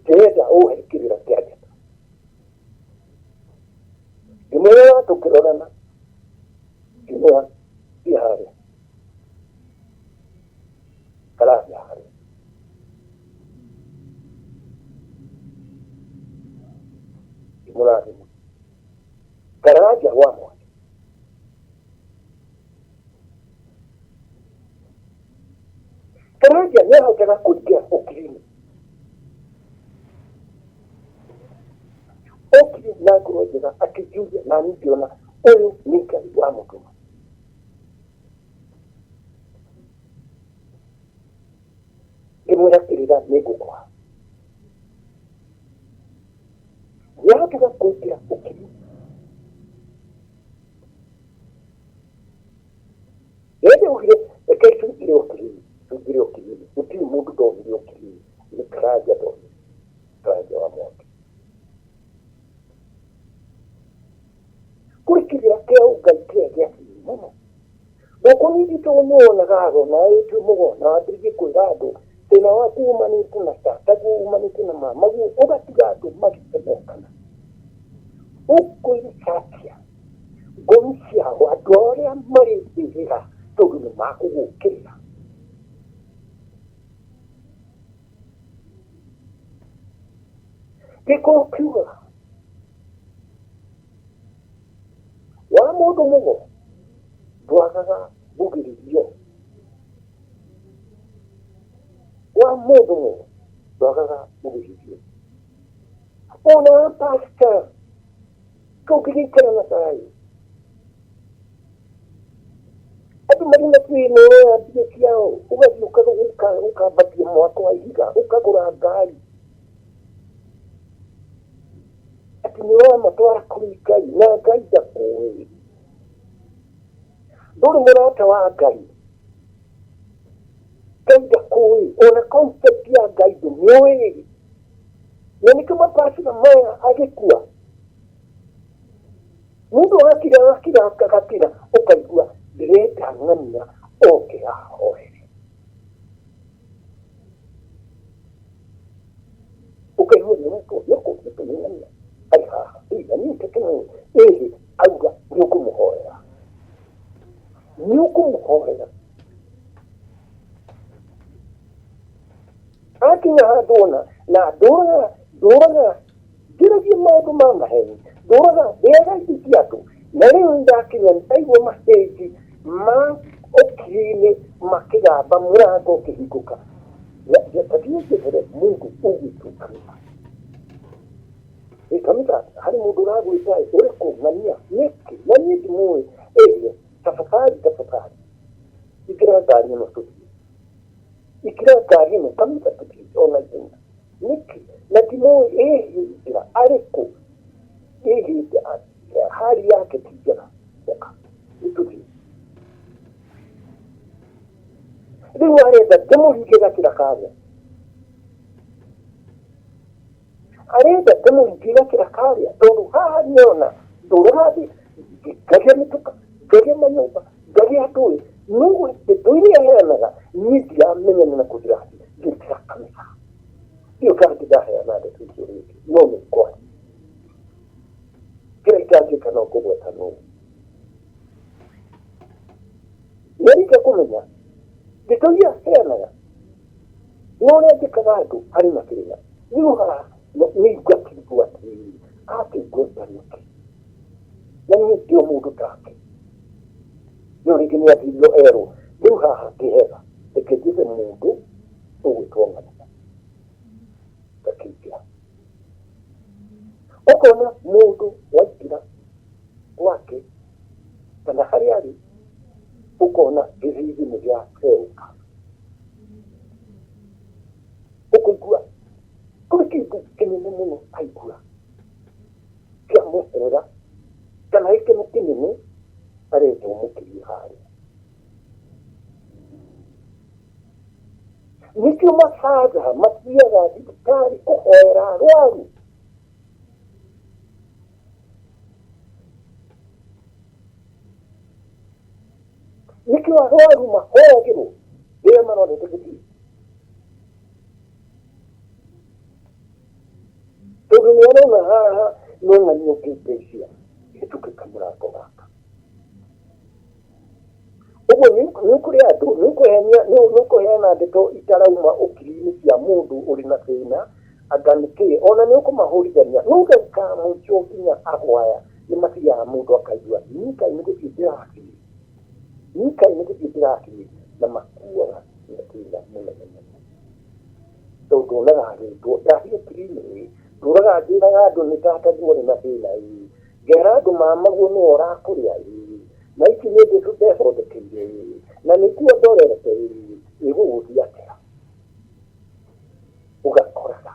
ndĩrenda ũhe kĩrĩra kĩa njata. Ngĩmwĩra tũkĩrorana ngĩmwĩra thiĩ harĩa Karanja harĩa. Ngĩmũrathima. Karanja wa Mwangi. Karanja nĩ ahotaga kũingĩra ũkiri-inĩ. Okire na ngoro njega akĩnjũria na niĩ ngĩona ũyũ nĩ Ngai wamũtũma. Ngĩmwĩra kĩrĩra nĩ ngũkũha. Ndũngĩhotaga kũingĩra ũkiri. Rĩrĩa ugire reke tũingĩre ũkiri, tũingĩre ũkiri-inĩ, gũtirĩ mũndũ ndonire ũkiri-inĩ, nĩ Karanja ndonire, Karanja wa Mwangi. Kũrĩ kĩrĩra kĩa ũngai kĩrĩa gĩa thiri mũno. Gũkũ ningĩ to nĩwonaga ago nawe twĩ mũgo na wambĩrĩrie kwĩra andũ thĩna waku umanĩte na tataguo umanĩte na mamaguo ũgatiga andũ magĩtemokana. Ũkwĩrĩcatia ngũmi ciao andũ arĩa marĩ mbĩrĩra tondũ nĩ makũgũkĩrĩra. Gĩkũyũ kiugaga wa mũndũ mũgo ndwagaga mbugĩrĩrio. Wa mũndũ mũgo ndwagaga mbugĩrĩrio. Ona wa pastor tũngĩgĩikara na thayũ andũ marĩ na thĩna ũroya mbia ciao ũgathiĩ ũkambatia mwako wa ihiga ũkagũra ngari atĩ nĩ ũramatwara kũrĩ Ngai na Ngai ndakũĩ. Ndũrĩ mũrata wa Ngai. Ngai ndakũĩ ona concept ya Ngai ndũmĩũĩ. Na nĩkĩo mapasita maya agĩkua mũndũ akira akira agakira ũkaigua ndĩrenda ng'ania oke ahoere. Ũkaigua nĩwetwo nĩkũ nĩkũ nĩ ng'ania arĩ haha ĩ na niĩ nĩkĩmũĩ ĩhĩ auga nĩ ũkũmũhoera nĩ ũkũmũhoera akinya handũ ona na ndũraga ndũraga ngĩragia maũndũ ma maheni ndũraga ndĩaga indo cia andũ na rĩu ndakinya ndaigua mahĩnji ma ũkiri-inĩ makĩgamba mũrango ũkĩhingũka ndathiĩ njehere mũndũ ũgwĩtwo kanitha Ĩ kanitha harĩ mũndũ ũragwĩta ĩ ũrĩkũ ng'ania nĩkĩ na niĩ ndimũĩ ĩhĩ tafadhali tafadhali ingĩra ngari ĩno tũthiĩ Ikĩra ngari ĩno kanitha tũthiĩ ona ihenya. Nĩkĩ? Na ndimũĩ ĩhĩ njĩra arĩ kũ? Ĩhĩ hali yake ti njega. Ũka nĩtũthiĩ. Rĩu arenda ndĩmũringe gakĩra karĩa. Arenda ndĩmũringe gakĩra karĩa tondũ haha nĩona ndũraga ngagĩa mĩtuka ngagĩa manyũmba ngagĩa ndũĩ no ndeto iria heanaga niĩ ndiramenyana na kũ ndĩrathiĩ ngĩkĩra kanitha ndiũ kana ndĩraheana ndeto icio rĩngĩ no nĩ kwaria kĩrĩa itangĩka no kũgweta nũ nĩarĩkia kũmenya ndeto iria heanaga na ũrĩa njĩkaga andũ harĩ na kĩrĩra rĩu haha nĩ ngakigua atĩrĩrĩ akĩngweta nĩkĩ na niĩ ndi o mũndũ take no rĩngĩ nĩ athirio erwo rĩu haha ti hega reke njethe mũndũ ũgwĩtwo ng'ania ngakĩingĩra ũkona mũndũ waingĩra gwake kana harĩa arĩ ũkona gĩthithi nĩ gĩacerũka ũkũigua kũrĩ kĩndũ kĩnene mũno aigua kĩamweherera kana gĩkeno kĩnene arendwo mũkĩrie harĩa nĩkĩo mabatha mathiaga thibitarĩ kũhoera arwaru nĩkĩo arwaru mahoyagĩrwo rĩrĩa maronete gĩthiĩ tondũ nĩ arona haha no ng'ania ũngĩndeithia hĩtũke kamũrango gaka ũguo nĩ ũkũrĩ andũ nĩ ũkũheana ndeto itarauma ũkiri-inĩ cia mũndũ ũrĩ na thĩna anga nĩkĩ ona nĩ ũkũmahũrithania no ndagĩka ya mũico nginya agwaya nĩ mathiaga mũndũ akaigua niĩ kaĩ nĩ gũthiĩ ndĩrathiĩ niĩ kaĩ nĩ gũthiĩ ndĩrathiĩ na makuaga na thĩna mũnene mũno tondũ onaga agĩtwo ndathiĩ ũkiri-inĩ ĩ ndũraga njĩraga andũ nĩ tataguo nĩ na thĩna ĩ ngera andũ mamaguo nĩwe ũrakũrĩa ĩ na ici nĩ ndeto ndethondekeire ĩ na nĩkuo ndorete ĩ ĩgũgũthiĩ atĩa ũgakoraga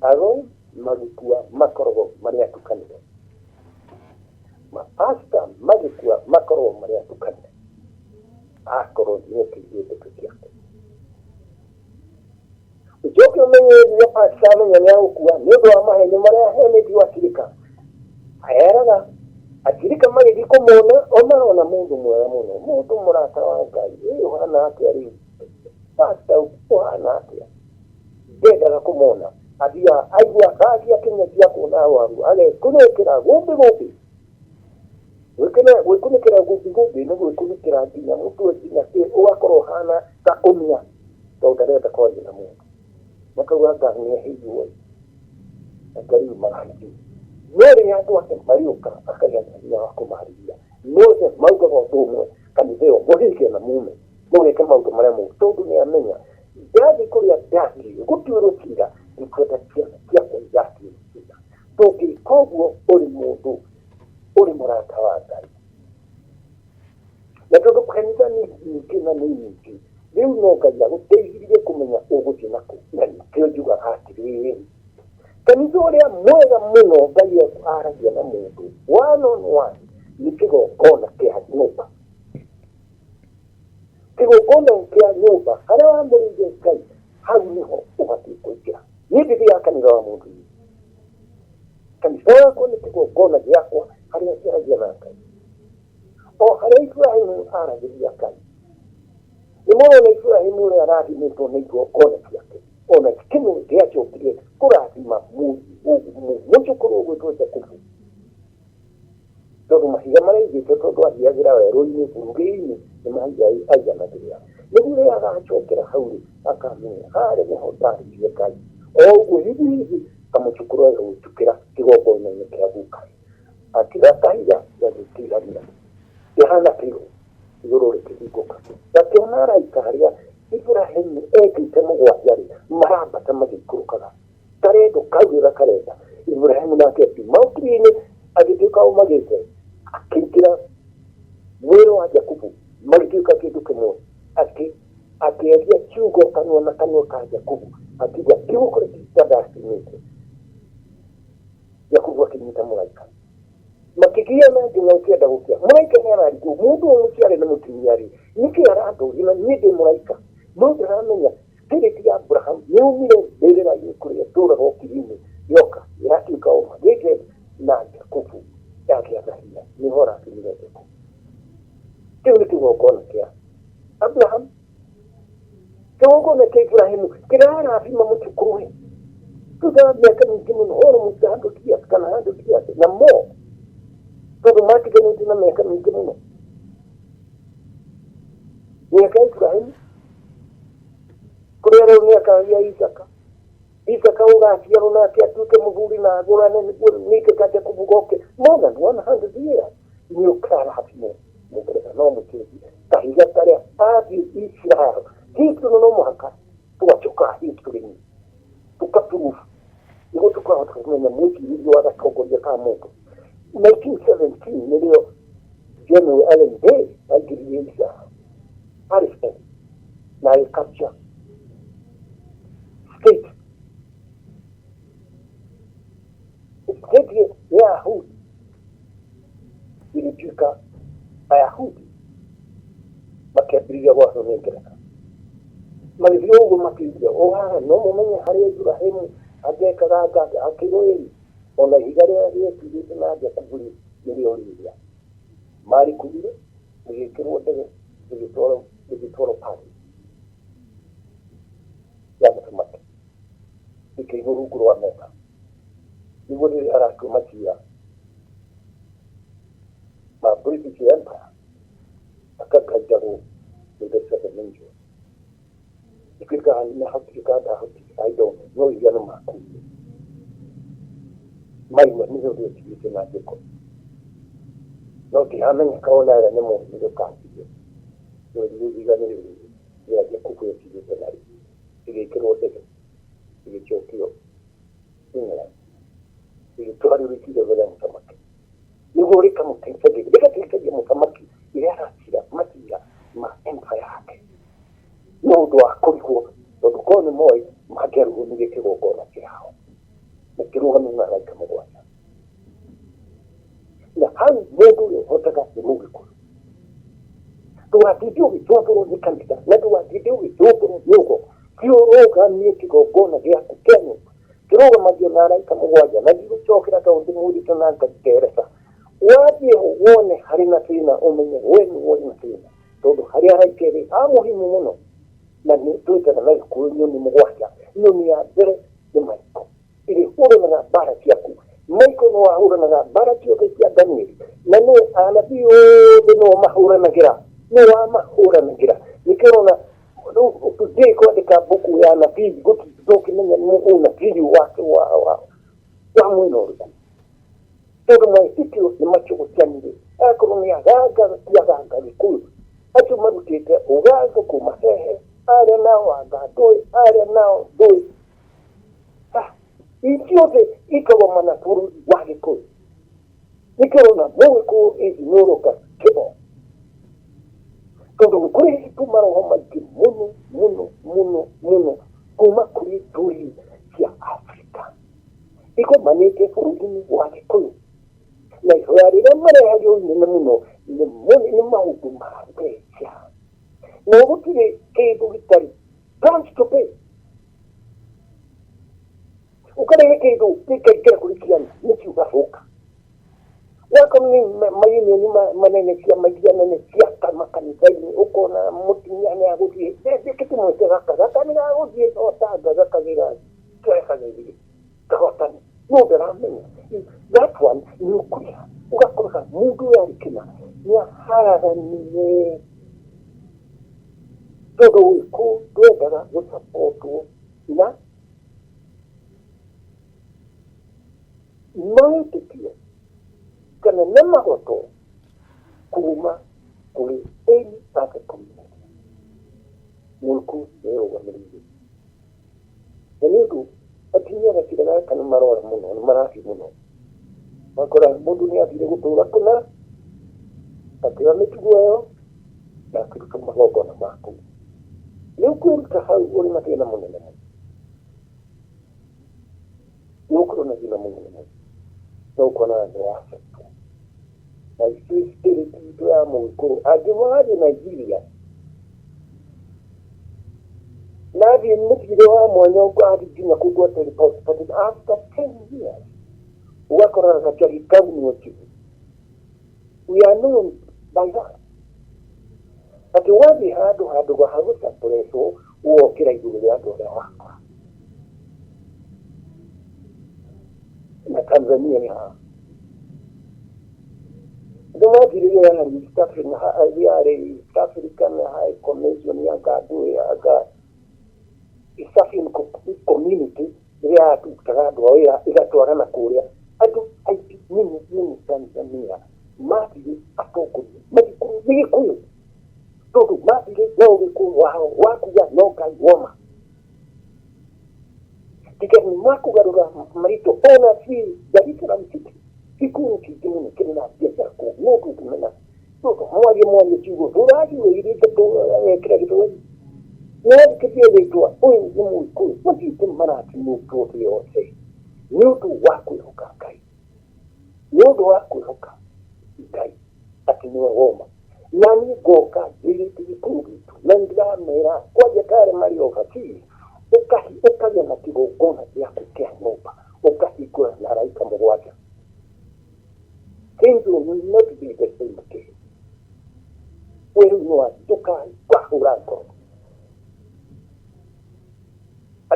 ago Magĩkua makoragwo marĩ atukanĩre. Mapasta magĩkua makoragwo marĩ atukanĩre. Akorwo nĩ ũkĩirie ndeto ciake. Ũcoke ũmenye rĩrĩa pasta amenya nĩ agũkua nĩ ũndũ wa maheni marĩa ahenetio acirika. Eraga acirika magĩthiĩ kũmuona o marona mũndũ mwega mũno, mũndũ mũrata wa Ngai. Ĩ ũhana atĩa rĩu? Pasta ũhana atĩa? Ndendaga kũmona. Athiaga aigua akagia kĩnya cia kuona arwaru agekunĩkĩra gũmbĩ gũmbĩ. Gwĩkunĩkĩra gũmbĩ gũmbĩ nĩ gwĩkunĩkĩra nginya mũtwe nginya kĩ ũgakorwo ũhana ta ngũnia tondũ ndarenda kwaria na mũndũ. Makauga anga nĩeheirwo ĩ, anga rĩu marathiĩ. No rĩrĩa andũ ake marĩũka akagĩa na hinya wa kũmarĩria. Mothe maugaga ũndũ ũmwe, kanitha ĩyo mũhinge na mume mũgeke maũndũ marĩa moru tondũ nĩamenya ndathiĩ kũrĩa ndathiĩ gũtuĩrwo cira ndikwenda ciana ciakwa igatuĩrwo cira. Ndũngĩka ũguo ũrĩ mũndũ ũrĩ mũrata wa Ngai. Na tondũ kanitha nĩ nyingĩ na nĩ nyingĩ, rĩu no Ngai agũteithirie kũmenya ũgũthiĩ nakũ. Na nĩkĩo njugaga atĩrĩrĩ, kanitha ũrĩa mwega mũno Ngai aragia na mũndũ one on one nĩ kĩgongona kĩa nyũmba. Kĩgongona kĩa nyũmba harĩa wamũrĩire Ngai, hau nĩho ũbatiĩ kũingĩra. Niĩ ndithiaga kanitha wa mũndũ. Kanitha wakwa nĩ kĩgongona gĩakwa harĩa njaragia na Ngai. O harĩa Iburahimu aragĩria Ngai. Nĩ mũrona Iburahimu ũrĩa arathimĩtwo nĩ igongona ciake. Ona kĩmwe gĩacokire kũrathima mũcũkũrũ ũgwĩtwo Jakubu. Tondũ mahiga marĩa aigĩte tondũ athiagĩra werũ-inĩ burugĩ-inĩ nĩ mahiga aiganagĩrĩra. Nĩguo rĩrĩa agacokera hau rĩ, akamenya harĩa nĩho ndarĩirie Ngai. O ũguo hihi hihi kamũcũkũrũ agagũtukĩra kĩgongona-inĩ kĩa gukaĩ. Akĩoya kahiga gagĩtiganĩra. Kĩhana kĩihũ igũrũ rĩkĩhingũka. Gakĩona araika arĩa Iburahimu ekĩte mũgwanja rĩ, marambata magĩikũrũkaga. Karendo kaurĩra karenda. Iburahimu nake akiuma ũkiri-inĩ agĩtuĩka ũmagĩte, akĩingĩra mwĩrĩ wa Jakubu, magĩtuĩka kĩndũ kĩmwe. Akĩaria kiugo kanua na kanua ka Jakubu, akiuga kiugo kũrĩa ndathimĩte. Jakubu akĩnyita mũraika. Makĩgiana nginya ũkĩenda gũkĩa. Mũraika nĩ ararigwo, mũndũ ũyũ mũciare nĩ mũtumia rĩ, nĩkĩ arandũria na niĩ ndĩ mũraika? No ndaramenya spirit ya Abraham nĩumire mbĩrĩra-inĩ kũrĩa ĩtũraga ũkiri-inĩ yoka yatuĩka ũmagĩte na Jakubu yagĩa na hinya. Nĩho arakinyire Jakubu. Kĩu nĩ kĩgongona kĩa Abraham. Kĩgongona kĩa Ibrahimu kĩrarathima mũcũkũrũwe thutha wa mĩaka mĩingĩ mũno almost 100 years kana 100 years na more tondũ matiganĩte na mĩaka mĩingĩ mũno mĩaka ya Ibrahimu kũrĩa rĩu mĩaka ya Isaka Isaka ũgaciarwo nake atuĩke mũthuri na agũrane nĩguo ningĩ ka Jakubu goke more than 100 years nĩ ũkarathimwo mũngeretha no mũkĩnji kahiga karĩa athiĩ Israel history no mũhaka tũgacoka history-inĩ tũkaprove nĩguo tũkahota kũmenya mwĩcirĩrie wa gatongoria ka mũndũ 1917 nĩrĩo General Allen Day aingĩrire Israel Palestine na agĩcapture state state ya Yahudi ĩgĩtuĩka Ayahudi makĩambĩrĩria gwathwo nĩ Ngeretha magĩthiĩ ũguo makĩiria o haha no mũmenye harĩa Ibrahimu angĩekaga anga akĩrwo ĩĩ ona ihiga rĩrĩa rĩetigĩte na Jakubu rĩ nĩrĩo rĩrĩa marĩkuire rĩgĩkĩrwo ndege rĩgĩtwarwo rĩgĩtwarwo Paris ya mũthamaki rĩkĩigwo rungu rwa metha nĩguo rĩrĩa aratua macira ma British Empire akagaidagwo nĩ the seven angels ituĩka nĩahotire kana ndahotire I don't know no iria nĩ makuire maigua nĩrĩo rĩetigĩte na Jacob no ndiramenya kana ona arĩa nĩ monire kanjire rĩu ihiga nĩ rĩrĩ rĩa Jakubu etigĩte narĩo rĩgĩkĩrwo ndege rĩgĩcokio England rĩgĩtwarwo rĩkĩigwo mbere ya mũthamaki nĩguo rĩkamũteithagia rĩgateithagia mũthamaki rĩrĩa aracira macira ma empire yake nĩ ũndũ wa kũrigwo tondũ korwo nĩ moĩ mangĩarũgamirie kĩgongona kĩao na Ũkĩrũgamio na araika mũgwanja. Na hau mũndũ ũrĩa ũhotaga nĩ Mũgĩkũyũ. Ndũgatinde ũgĩtũmbũrwo nĩ kanitha na ndũgatinde ũgĩtũmbũrwo nĩ ũgo. Kĩũrũgamie kĩgongona gĩaku kĩa nyũmba. Kĩrũgamagio na araika mũgwanja na ndigũcokera tondũ ndĩmwĩrĩte na ngakeresa. Wathiĩ ho wone harĩ na thĩna ũmenye we nĩwe ũrĩ na thĩna tondũ harĩ araika erĩ a mũhimu mũno na nĩ twĩtaga na Gĩkũyũ nyoni mũgwanja. Nyoni ya mbere nĩ Maiko ĩrĩhũranaga mbara ciaku. Maiko nĩwe wahũranaga mbara ciothe cia Danieli na nĩwe anabii othe nĩo mahũranagĩra, nĩwe wamahũranagĩra. Nĩkĩo ũrona rĩu today kwandĩka mbuku ya anabii ndũngĩmenya nĩ ũnabii wa mwena ũrĩkũ tondũ maĩtĩkio nĩ macũgũcanire. Akorwo nĩ aganga ti aganga Gĩkũyũ, acio marutĩte ũganga kuma hehe, arĩa nao anga ndũĩ, arĩa nao ndũĩ. Ah, ithuothe ikagomana bũrũri wa Gĩkũyũ. Nĩkĩo ũrona Mũgĩkũyũ is no longer stable tondũ nĩ kũrĩ maroho maingĩ mũno mũno mũno mũno kuma kũrĩ ndũrĩrĩ cia Afrika igomanĩte bũrũri-inĩ wa Gĩkũyũ na ihoya rĩrĩa marehagio inene mũno nĩ maũndũ ma mbeca na gũtirĩ kĩndũ gĩtarĩ plans to pay. Ũkarehe kĩndũ gĩkaingĩra kũrĩ kĩana nĩkĩo ũgathũka. Wakorwo nĩ mayunioni manene ciama iria nene cia makanitha-inĩ ũkona mũtumia nĩ agũthiĩ kĩtũmwĩte gaka gaka nĩ gagũthiĩ otanga gakagĩra kĩrĩa kagĩthiĩ kahotane no ndaramenya that one nĩ ũkũrĩha ũgakora mũndũ ũyũ arĩ kĩna nĩ aharaganire tondũ wĩkũ ndwendaga gũcapotwo na mawĩtĩkio kana na magoto kuma kũrĩ any other community. Mũrukũ nĩrũgamĩrĩire na nĩ ũndũ atumia gacira gaka nĩ marora mũno nĩ marathiĩ mũno makora mũndũ nĩ athire gũtũra kũna akĩoya mĩtugo ĩyo na akĩruta magongona maku. Nĩ ũkwĩruta hau ũrĩ na thĩna mũnene mũno, nĩ ũkorwo na thĩna mũnene mũno na ũkona nĩ wacetwo na ithuĩ spirit itũ ya Mũgĩkũyũ. Angĩwathiĩ Nigeria nathiĩ mũthiĩre wa mwanya athiĩ nginya kũndũ atarĩ but after 10 years ũgakora gacagi kau nĩ ũnjigu. We are known by that atĩ wathiĩ handũ handũ ha gũcapũretwo wokĩra igũrũ rĩa andũ arĩa wakora. Na Tanzania nĩ haha andũ mathire yarĩ East African, yarĩ East African High Commission ya ngandũ ya East African Community ĩrĩa yarutaga andũ a wĩra ĩgatwarana kũrĩa andũ aingĩ mũno mũno Tanzania mathire atongoria mathikũrũ nĩ Gĩkũyũ tondũ mathire na Ũgĩkũyũ wao wa kuga no Ngai woma tiga nĩ makũgarũra marĩtwa ona si Dar es Salaam city gĩkũyũ kĩingĩ mũno kĩrĩ na biacara kũu no ndũngĩmenya tondũ mwarie mwarie kiugo tũragiũirĩte tũrekĩra gĩthweri no thikĩrĩria rĩtwa ũyũ nĩ Mũgĩkũyũ mathiĩte marathimĩtwo thĩ yothe nĩ ũndũ wa kwĩhoka Ngai, nĩ ũndũ wa kwĩhoka Ngai atĩ nĩwe woma. Na niĩ ngoka njĩrĩte Gĩkũyũ gitũ na nĩndĩramera kwanja tarĩ marĩ overseas ũkagĩa na kĩgongona gĩaku kĩa nyũmba ũkahingũra na araika mũgwanja. Things will not be the same again. We rĩu nĩ ndũkahũra ngoro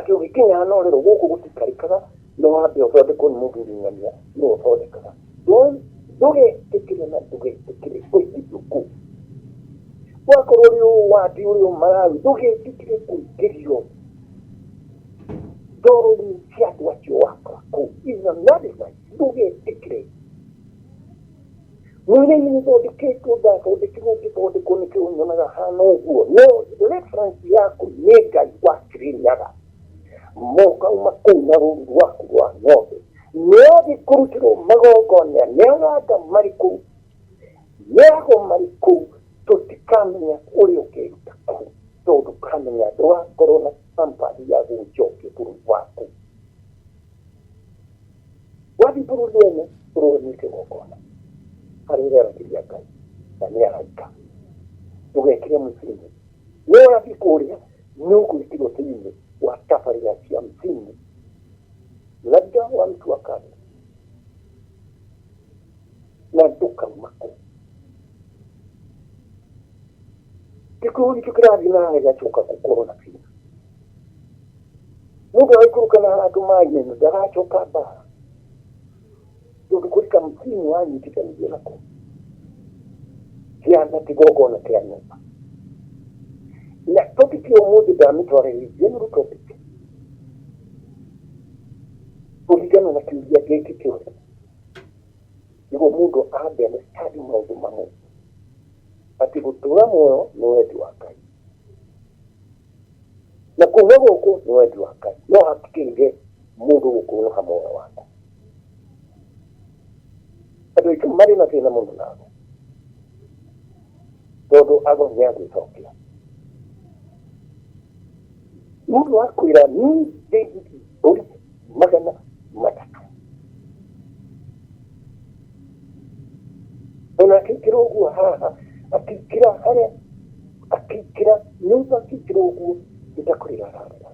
atĩ ũgĩkinya hana ũrĩrĩ gũkũ gũtikarĩkaga no wambe ũthondekwo nĩ mũthuri ng'ania nĩwe ũthondekaga. Ndũgetĩkĩre na ndũgetĩkĩre kũingĩrio kũu wakorwo ũrĩ ũũ wathiĩ ũrĩ ũũ Malawi ndũgetĩkĩre kũingĩrio ndoro-inĩ cia andũ acio wakora kũu. Is an advice, ndũgetĩkĩre. Mwĩrĩ-inĩ nĩthondeketwo ndathondekirwo ngĩthondekwo nĩkĩo nyonaga hana ũguo no reference yaku nĩ Ngai wa Kirinyaga. Mokauma kũu na rũru rwaku rwa ng'ombe nĩathiĩ kũrutĩrwo magongona nĩ aganga marĩ kũu nĩ ago marĩ kũu tũtikamenya ũrĩa ũkeruta kũu tondũ ndũkamenya ndũgakorwo na kampani ya gũgũcokia bũrũri waku. Bũrũri wene ũrũgamie kĩgongona harĩa ũreragĩria Ngai na nĩ araika ũgekĩre mũciĩ no wathiĩ kũrĩa nĩ ũgwĩkĩrwo thĩinĩ wa tabarĩra cia msingi labda wa mtu wa kale na ndũkauma kũu. Gĩkũyũ gitũ kĩrathiĩ na gĩgacoka gũkorwo na thĩna. Mũndũ agĩikũrũka na handũ maĩ-inĩ ndagacoka mbara tondũ kũrĩ kamsimu wanyitithanithio nako kĩana kĩgongona kĩa nyũmba. Na topic ya ũmũthĩ ndamĩtwara ĩ general topic kũringana na kĩũria gĩkĩ kĩothe nĩguo mũndũ ambe understand maũndũ mamwe atĩ gũtũra muoyo nĩ wendi wa Ngai na kuma gũkũ nĩ wendi wa Ngai no hakĩrĩre mũndũ gũkũnũha muoyo waku. Andũ aitũ marĩ na thĩna mũno nago tondũ ago nĩ agwĩcokia mũndũ akwĩra niĩ ndĩ mbũri 300 ona akĩingĩra ũguo haha akĩingĩra harĩa akĩingĩra nyũmba akĩingĩra ũguo nĩtakũrĩra ararĩra.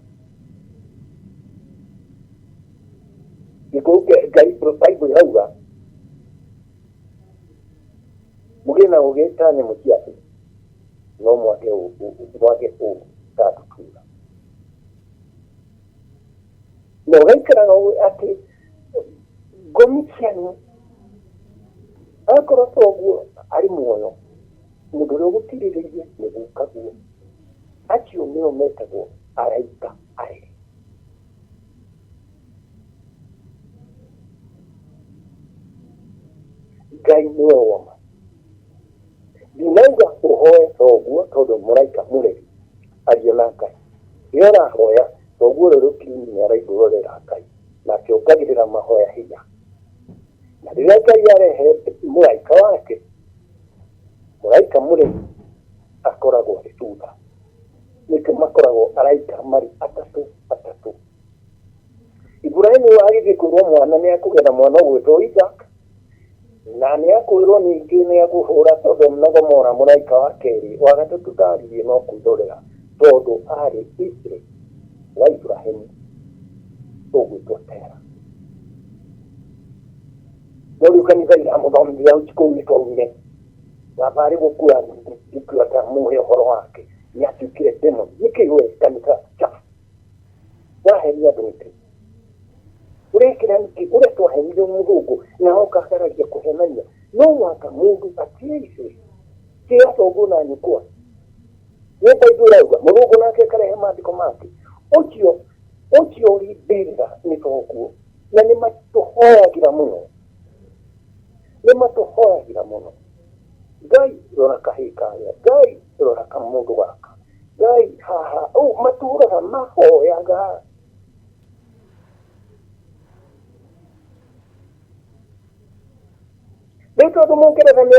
Nĩkũ Ngai Bible ĩrauga mũgĩe na ũgĩ ta nyamũ cia thĩ no mwage mwage ũũgĩ ta ndutura. Na ũgaikaraga ũĩ atĩ ngomi cianyu akorwo toguo arĩ muoyo mũndũ ũrĩa ũgũtirĩrĩirie nĩ gukaguo. Acio nĩo metagwo araika areri. Ngai nĩwe woma. Ndinauga ũhoe thoguo tondũ mũraika mũreri ario na Ngai. Rĩrĩa ũrahoya thoguo ũrĩa ũrĩ ũkiri-inĩ nĩ araigua ũrorera Ngai na akĩongagĩrĩra mahoya hinya. Na rĩrĩa Ngai arehe mũraika wake, mũraika mũreri akoragwo arĩ thutha. Nĩkĩo makoragwo araika marĩ atatũ atatũ. Iburahimu agĩthiĩ kwĩrwo mwana nĩ akũgĩa na mwana ũgwĩtwo Isaac, na nĩ akwĩrwo ningĩ nĩ akũhũra Sodom na Gomora mũraika wa kerĩ, wa gatatũ ndaririe no kwĩrorera tondũ arĩ ithe wa Iburahimu ũgwĩtwo Tera. No rĩu kanitha iramũthomithia kũu nĩ twaumire baba arĩ gũkua ndingĩũra ndamũhe ũhoro wake nĩ atuĩkire demon. Nĩkĩ we kanitha chafu wahenia andũ nĩkĩ? Ũrekĩra nĩkĩ ũrĩa twahenirio nĩ mũthũngũ na oka akaragia kũhenania? No mũhaka mũndũ atie ithe tia thoguo na nyũkwa. Nĩ Bible ĩrauga mũthũngũ nake akarehe maandĩko make. Ũcio ũcio ũrĩ mbĩrĩra nĩ thoguo na nĩ matũhoyagĩra mũno, nĩ matũhoyagĩra mũno. Ngai rora kahĩĩ karĩa, Ngai rora kamũndũ gaka, Ngai haha, ũũ matũraga mahoyaga. Rĩu tondũ mũngeretha nĩ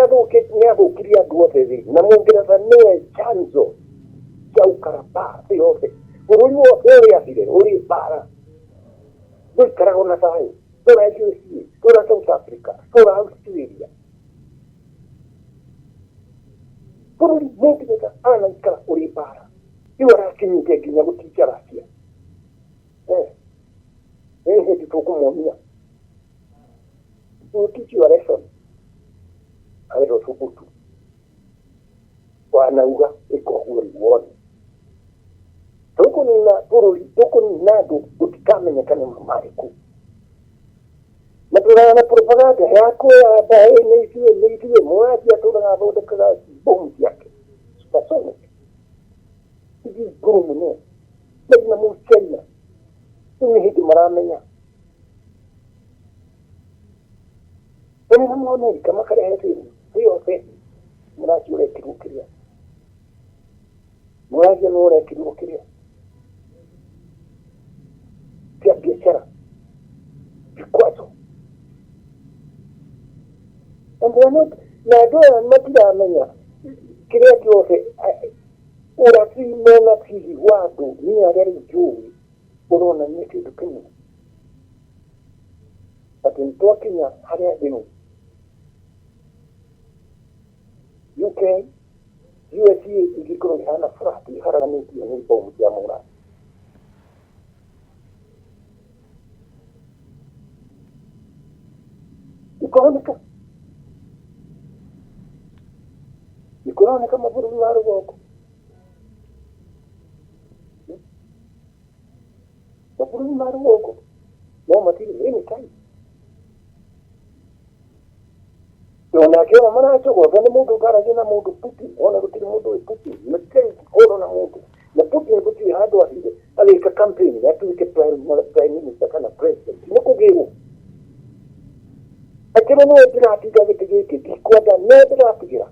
athũkirie andũ othe thĩ, na mũngeretha nĩwe chanzo kĩa ũkaraba thĩ yothe, bũrũri wothe ũrĩa athire ũrĩ mbara, ndũikaraga na thayũ. Rora USA, rora South Africa, rora Australia, bũrũri mũngeretha anaikara ũrĩ mbara, rĩu arakinyĩte nginya gũtinja Russia. Eh, nĩ hĩndĩ tũkũmuonia. We will teach you a lesson. Arerwo thubutu. Wanauga ĩka ũguo rĩu wone. Tũkũnina bũrũri, tũkũnina andũ gũtikamenyeka nĩ ma marĩ kũ. Matũraga na propaganda ya kwĩyamba ĩ nĩ ithuĩ nĩ ithuĩ mũrathi atũraga athondekaga bomu ciake supersonic ithi ngũrũ mũno maina mũ China rĩu nĩ hĩndĩ maramenya Ene na Amerika makarehe thĩna thĩ yothe mũraci ũrekirwo kĩrĩa mũraci nĩ ũrekirwo kĩrĩa kĩa biacara vikwazo and they are not na andũ aya matiramenya kĩrĩa gĩothe ũrathi mena hihi wa andũ niĩ arĩa rĩu njũĩ ũronania kĩndũ kĩmwe. Atĩ Atĩ nĩ twakinya harĩa rĩu UK, USA ingĩkorwo ihana flat iharaganĩtio nĩ bomu cia mũra. Ikoroneka ikoroneka mabũrũri wa rũgongo, mabũrũri ma rũgongo no matirĩ anytime onake ona maracogotha nĩ mũndũ ũtaragia na mũndũ Putin, ona gũtirĩ mũndũ wĩ Putin matirĩ hũro na mũndũ na Putin gũtirĩ handũ athire agĩka campaign atuĩke prime minister kana president nĩ kũgĩrwo akĩrwo nĩwe ndĩratiga gĩtĩ gĩkĩ ndikwenda nĩwe ndĩratigĩra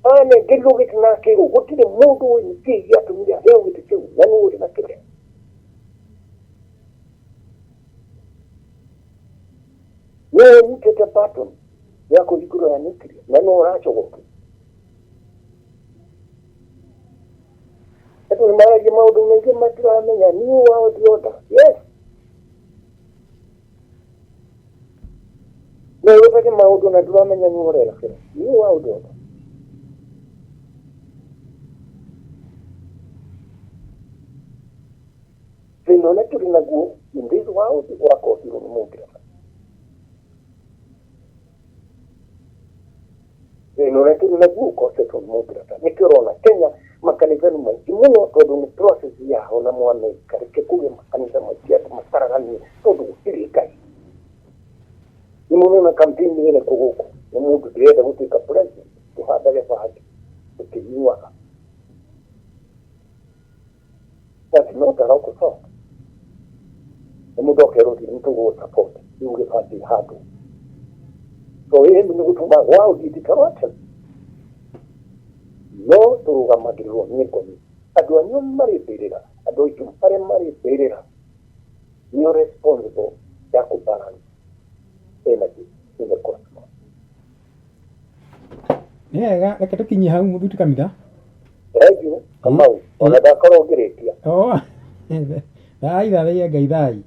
anengerirwo gĩtĩ na akĩrwo gũtirĩ mũndũ ũĩ nĩkĩĩ gĩatũmire aheo gĩtĩ kĩu na nĩwe ũrĩ na kĩrĩa nĩwe ũnyitĩte button ya kũhingũra ya nuclear na nĩwe ũracogotwo. Andũ nĩ maragia maũndũ maingĩ matiramenya new world order. Yes, no wĩkage maũndũ na ndũramenya nĩ ũrerekera new world order. Thĩna ũrĩa tũrĩ naguo in this world wakotirwo nĩ mũngeretha. Thĩna ũrĩa tũrĩ naguo ũkosetwo nĩ mũngeretha. Nĩkĩo ũrona Kenya makanitha nĩ maingĩ mũno tondũ nĩ process yao na Mũamerika. Reke kũgĩe makanitha maingĩ andũ makaraganie tondũ gũtirĩ Ngai. Nĩ mũrona campaign ĩrekwo gũkũ nĩ mũndũ ndĩrenda gũtuĩka president tũhandage bangi tũkĩnyuaga. That's not a local song. Nĩ mũndũ akerwo thiĩ nĩ tũgũ support rĩu gĩbatiĩ handũ. So ĩĩ nĩ gũtũma world deterioration. No tũrũgamagĩrĩrwo nĩ ngoni. Andũ anyu marĩ mbĩrĩra, andũ aitũ arĩa marĩ mbĩrĩra nĩo responsible ya kũ balance energy in the cosmos. Nĩ wega, reke tũkinyie hau mũthuri kanitha. Thank you, Kamau. Ona ndakorwo ngĩrĩkia. Oh, thai thathaiya Ngai thai.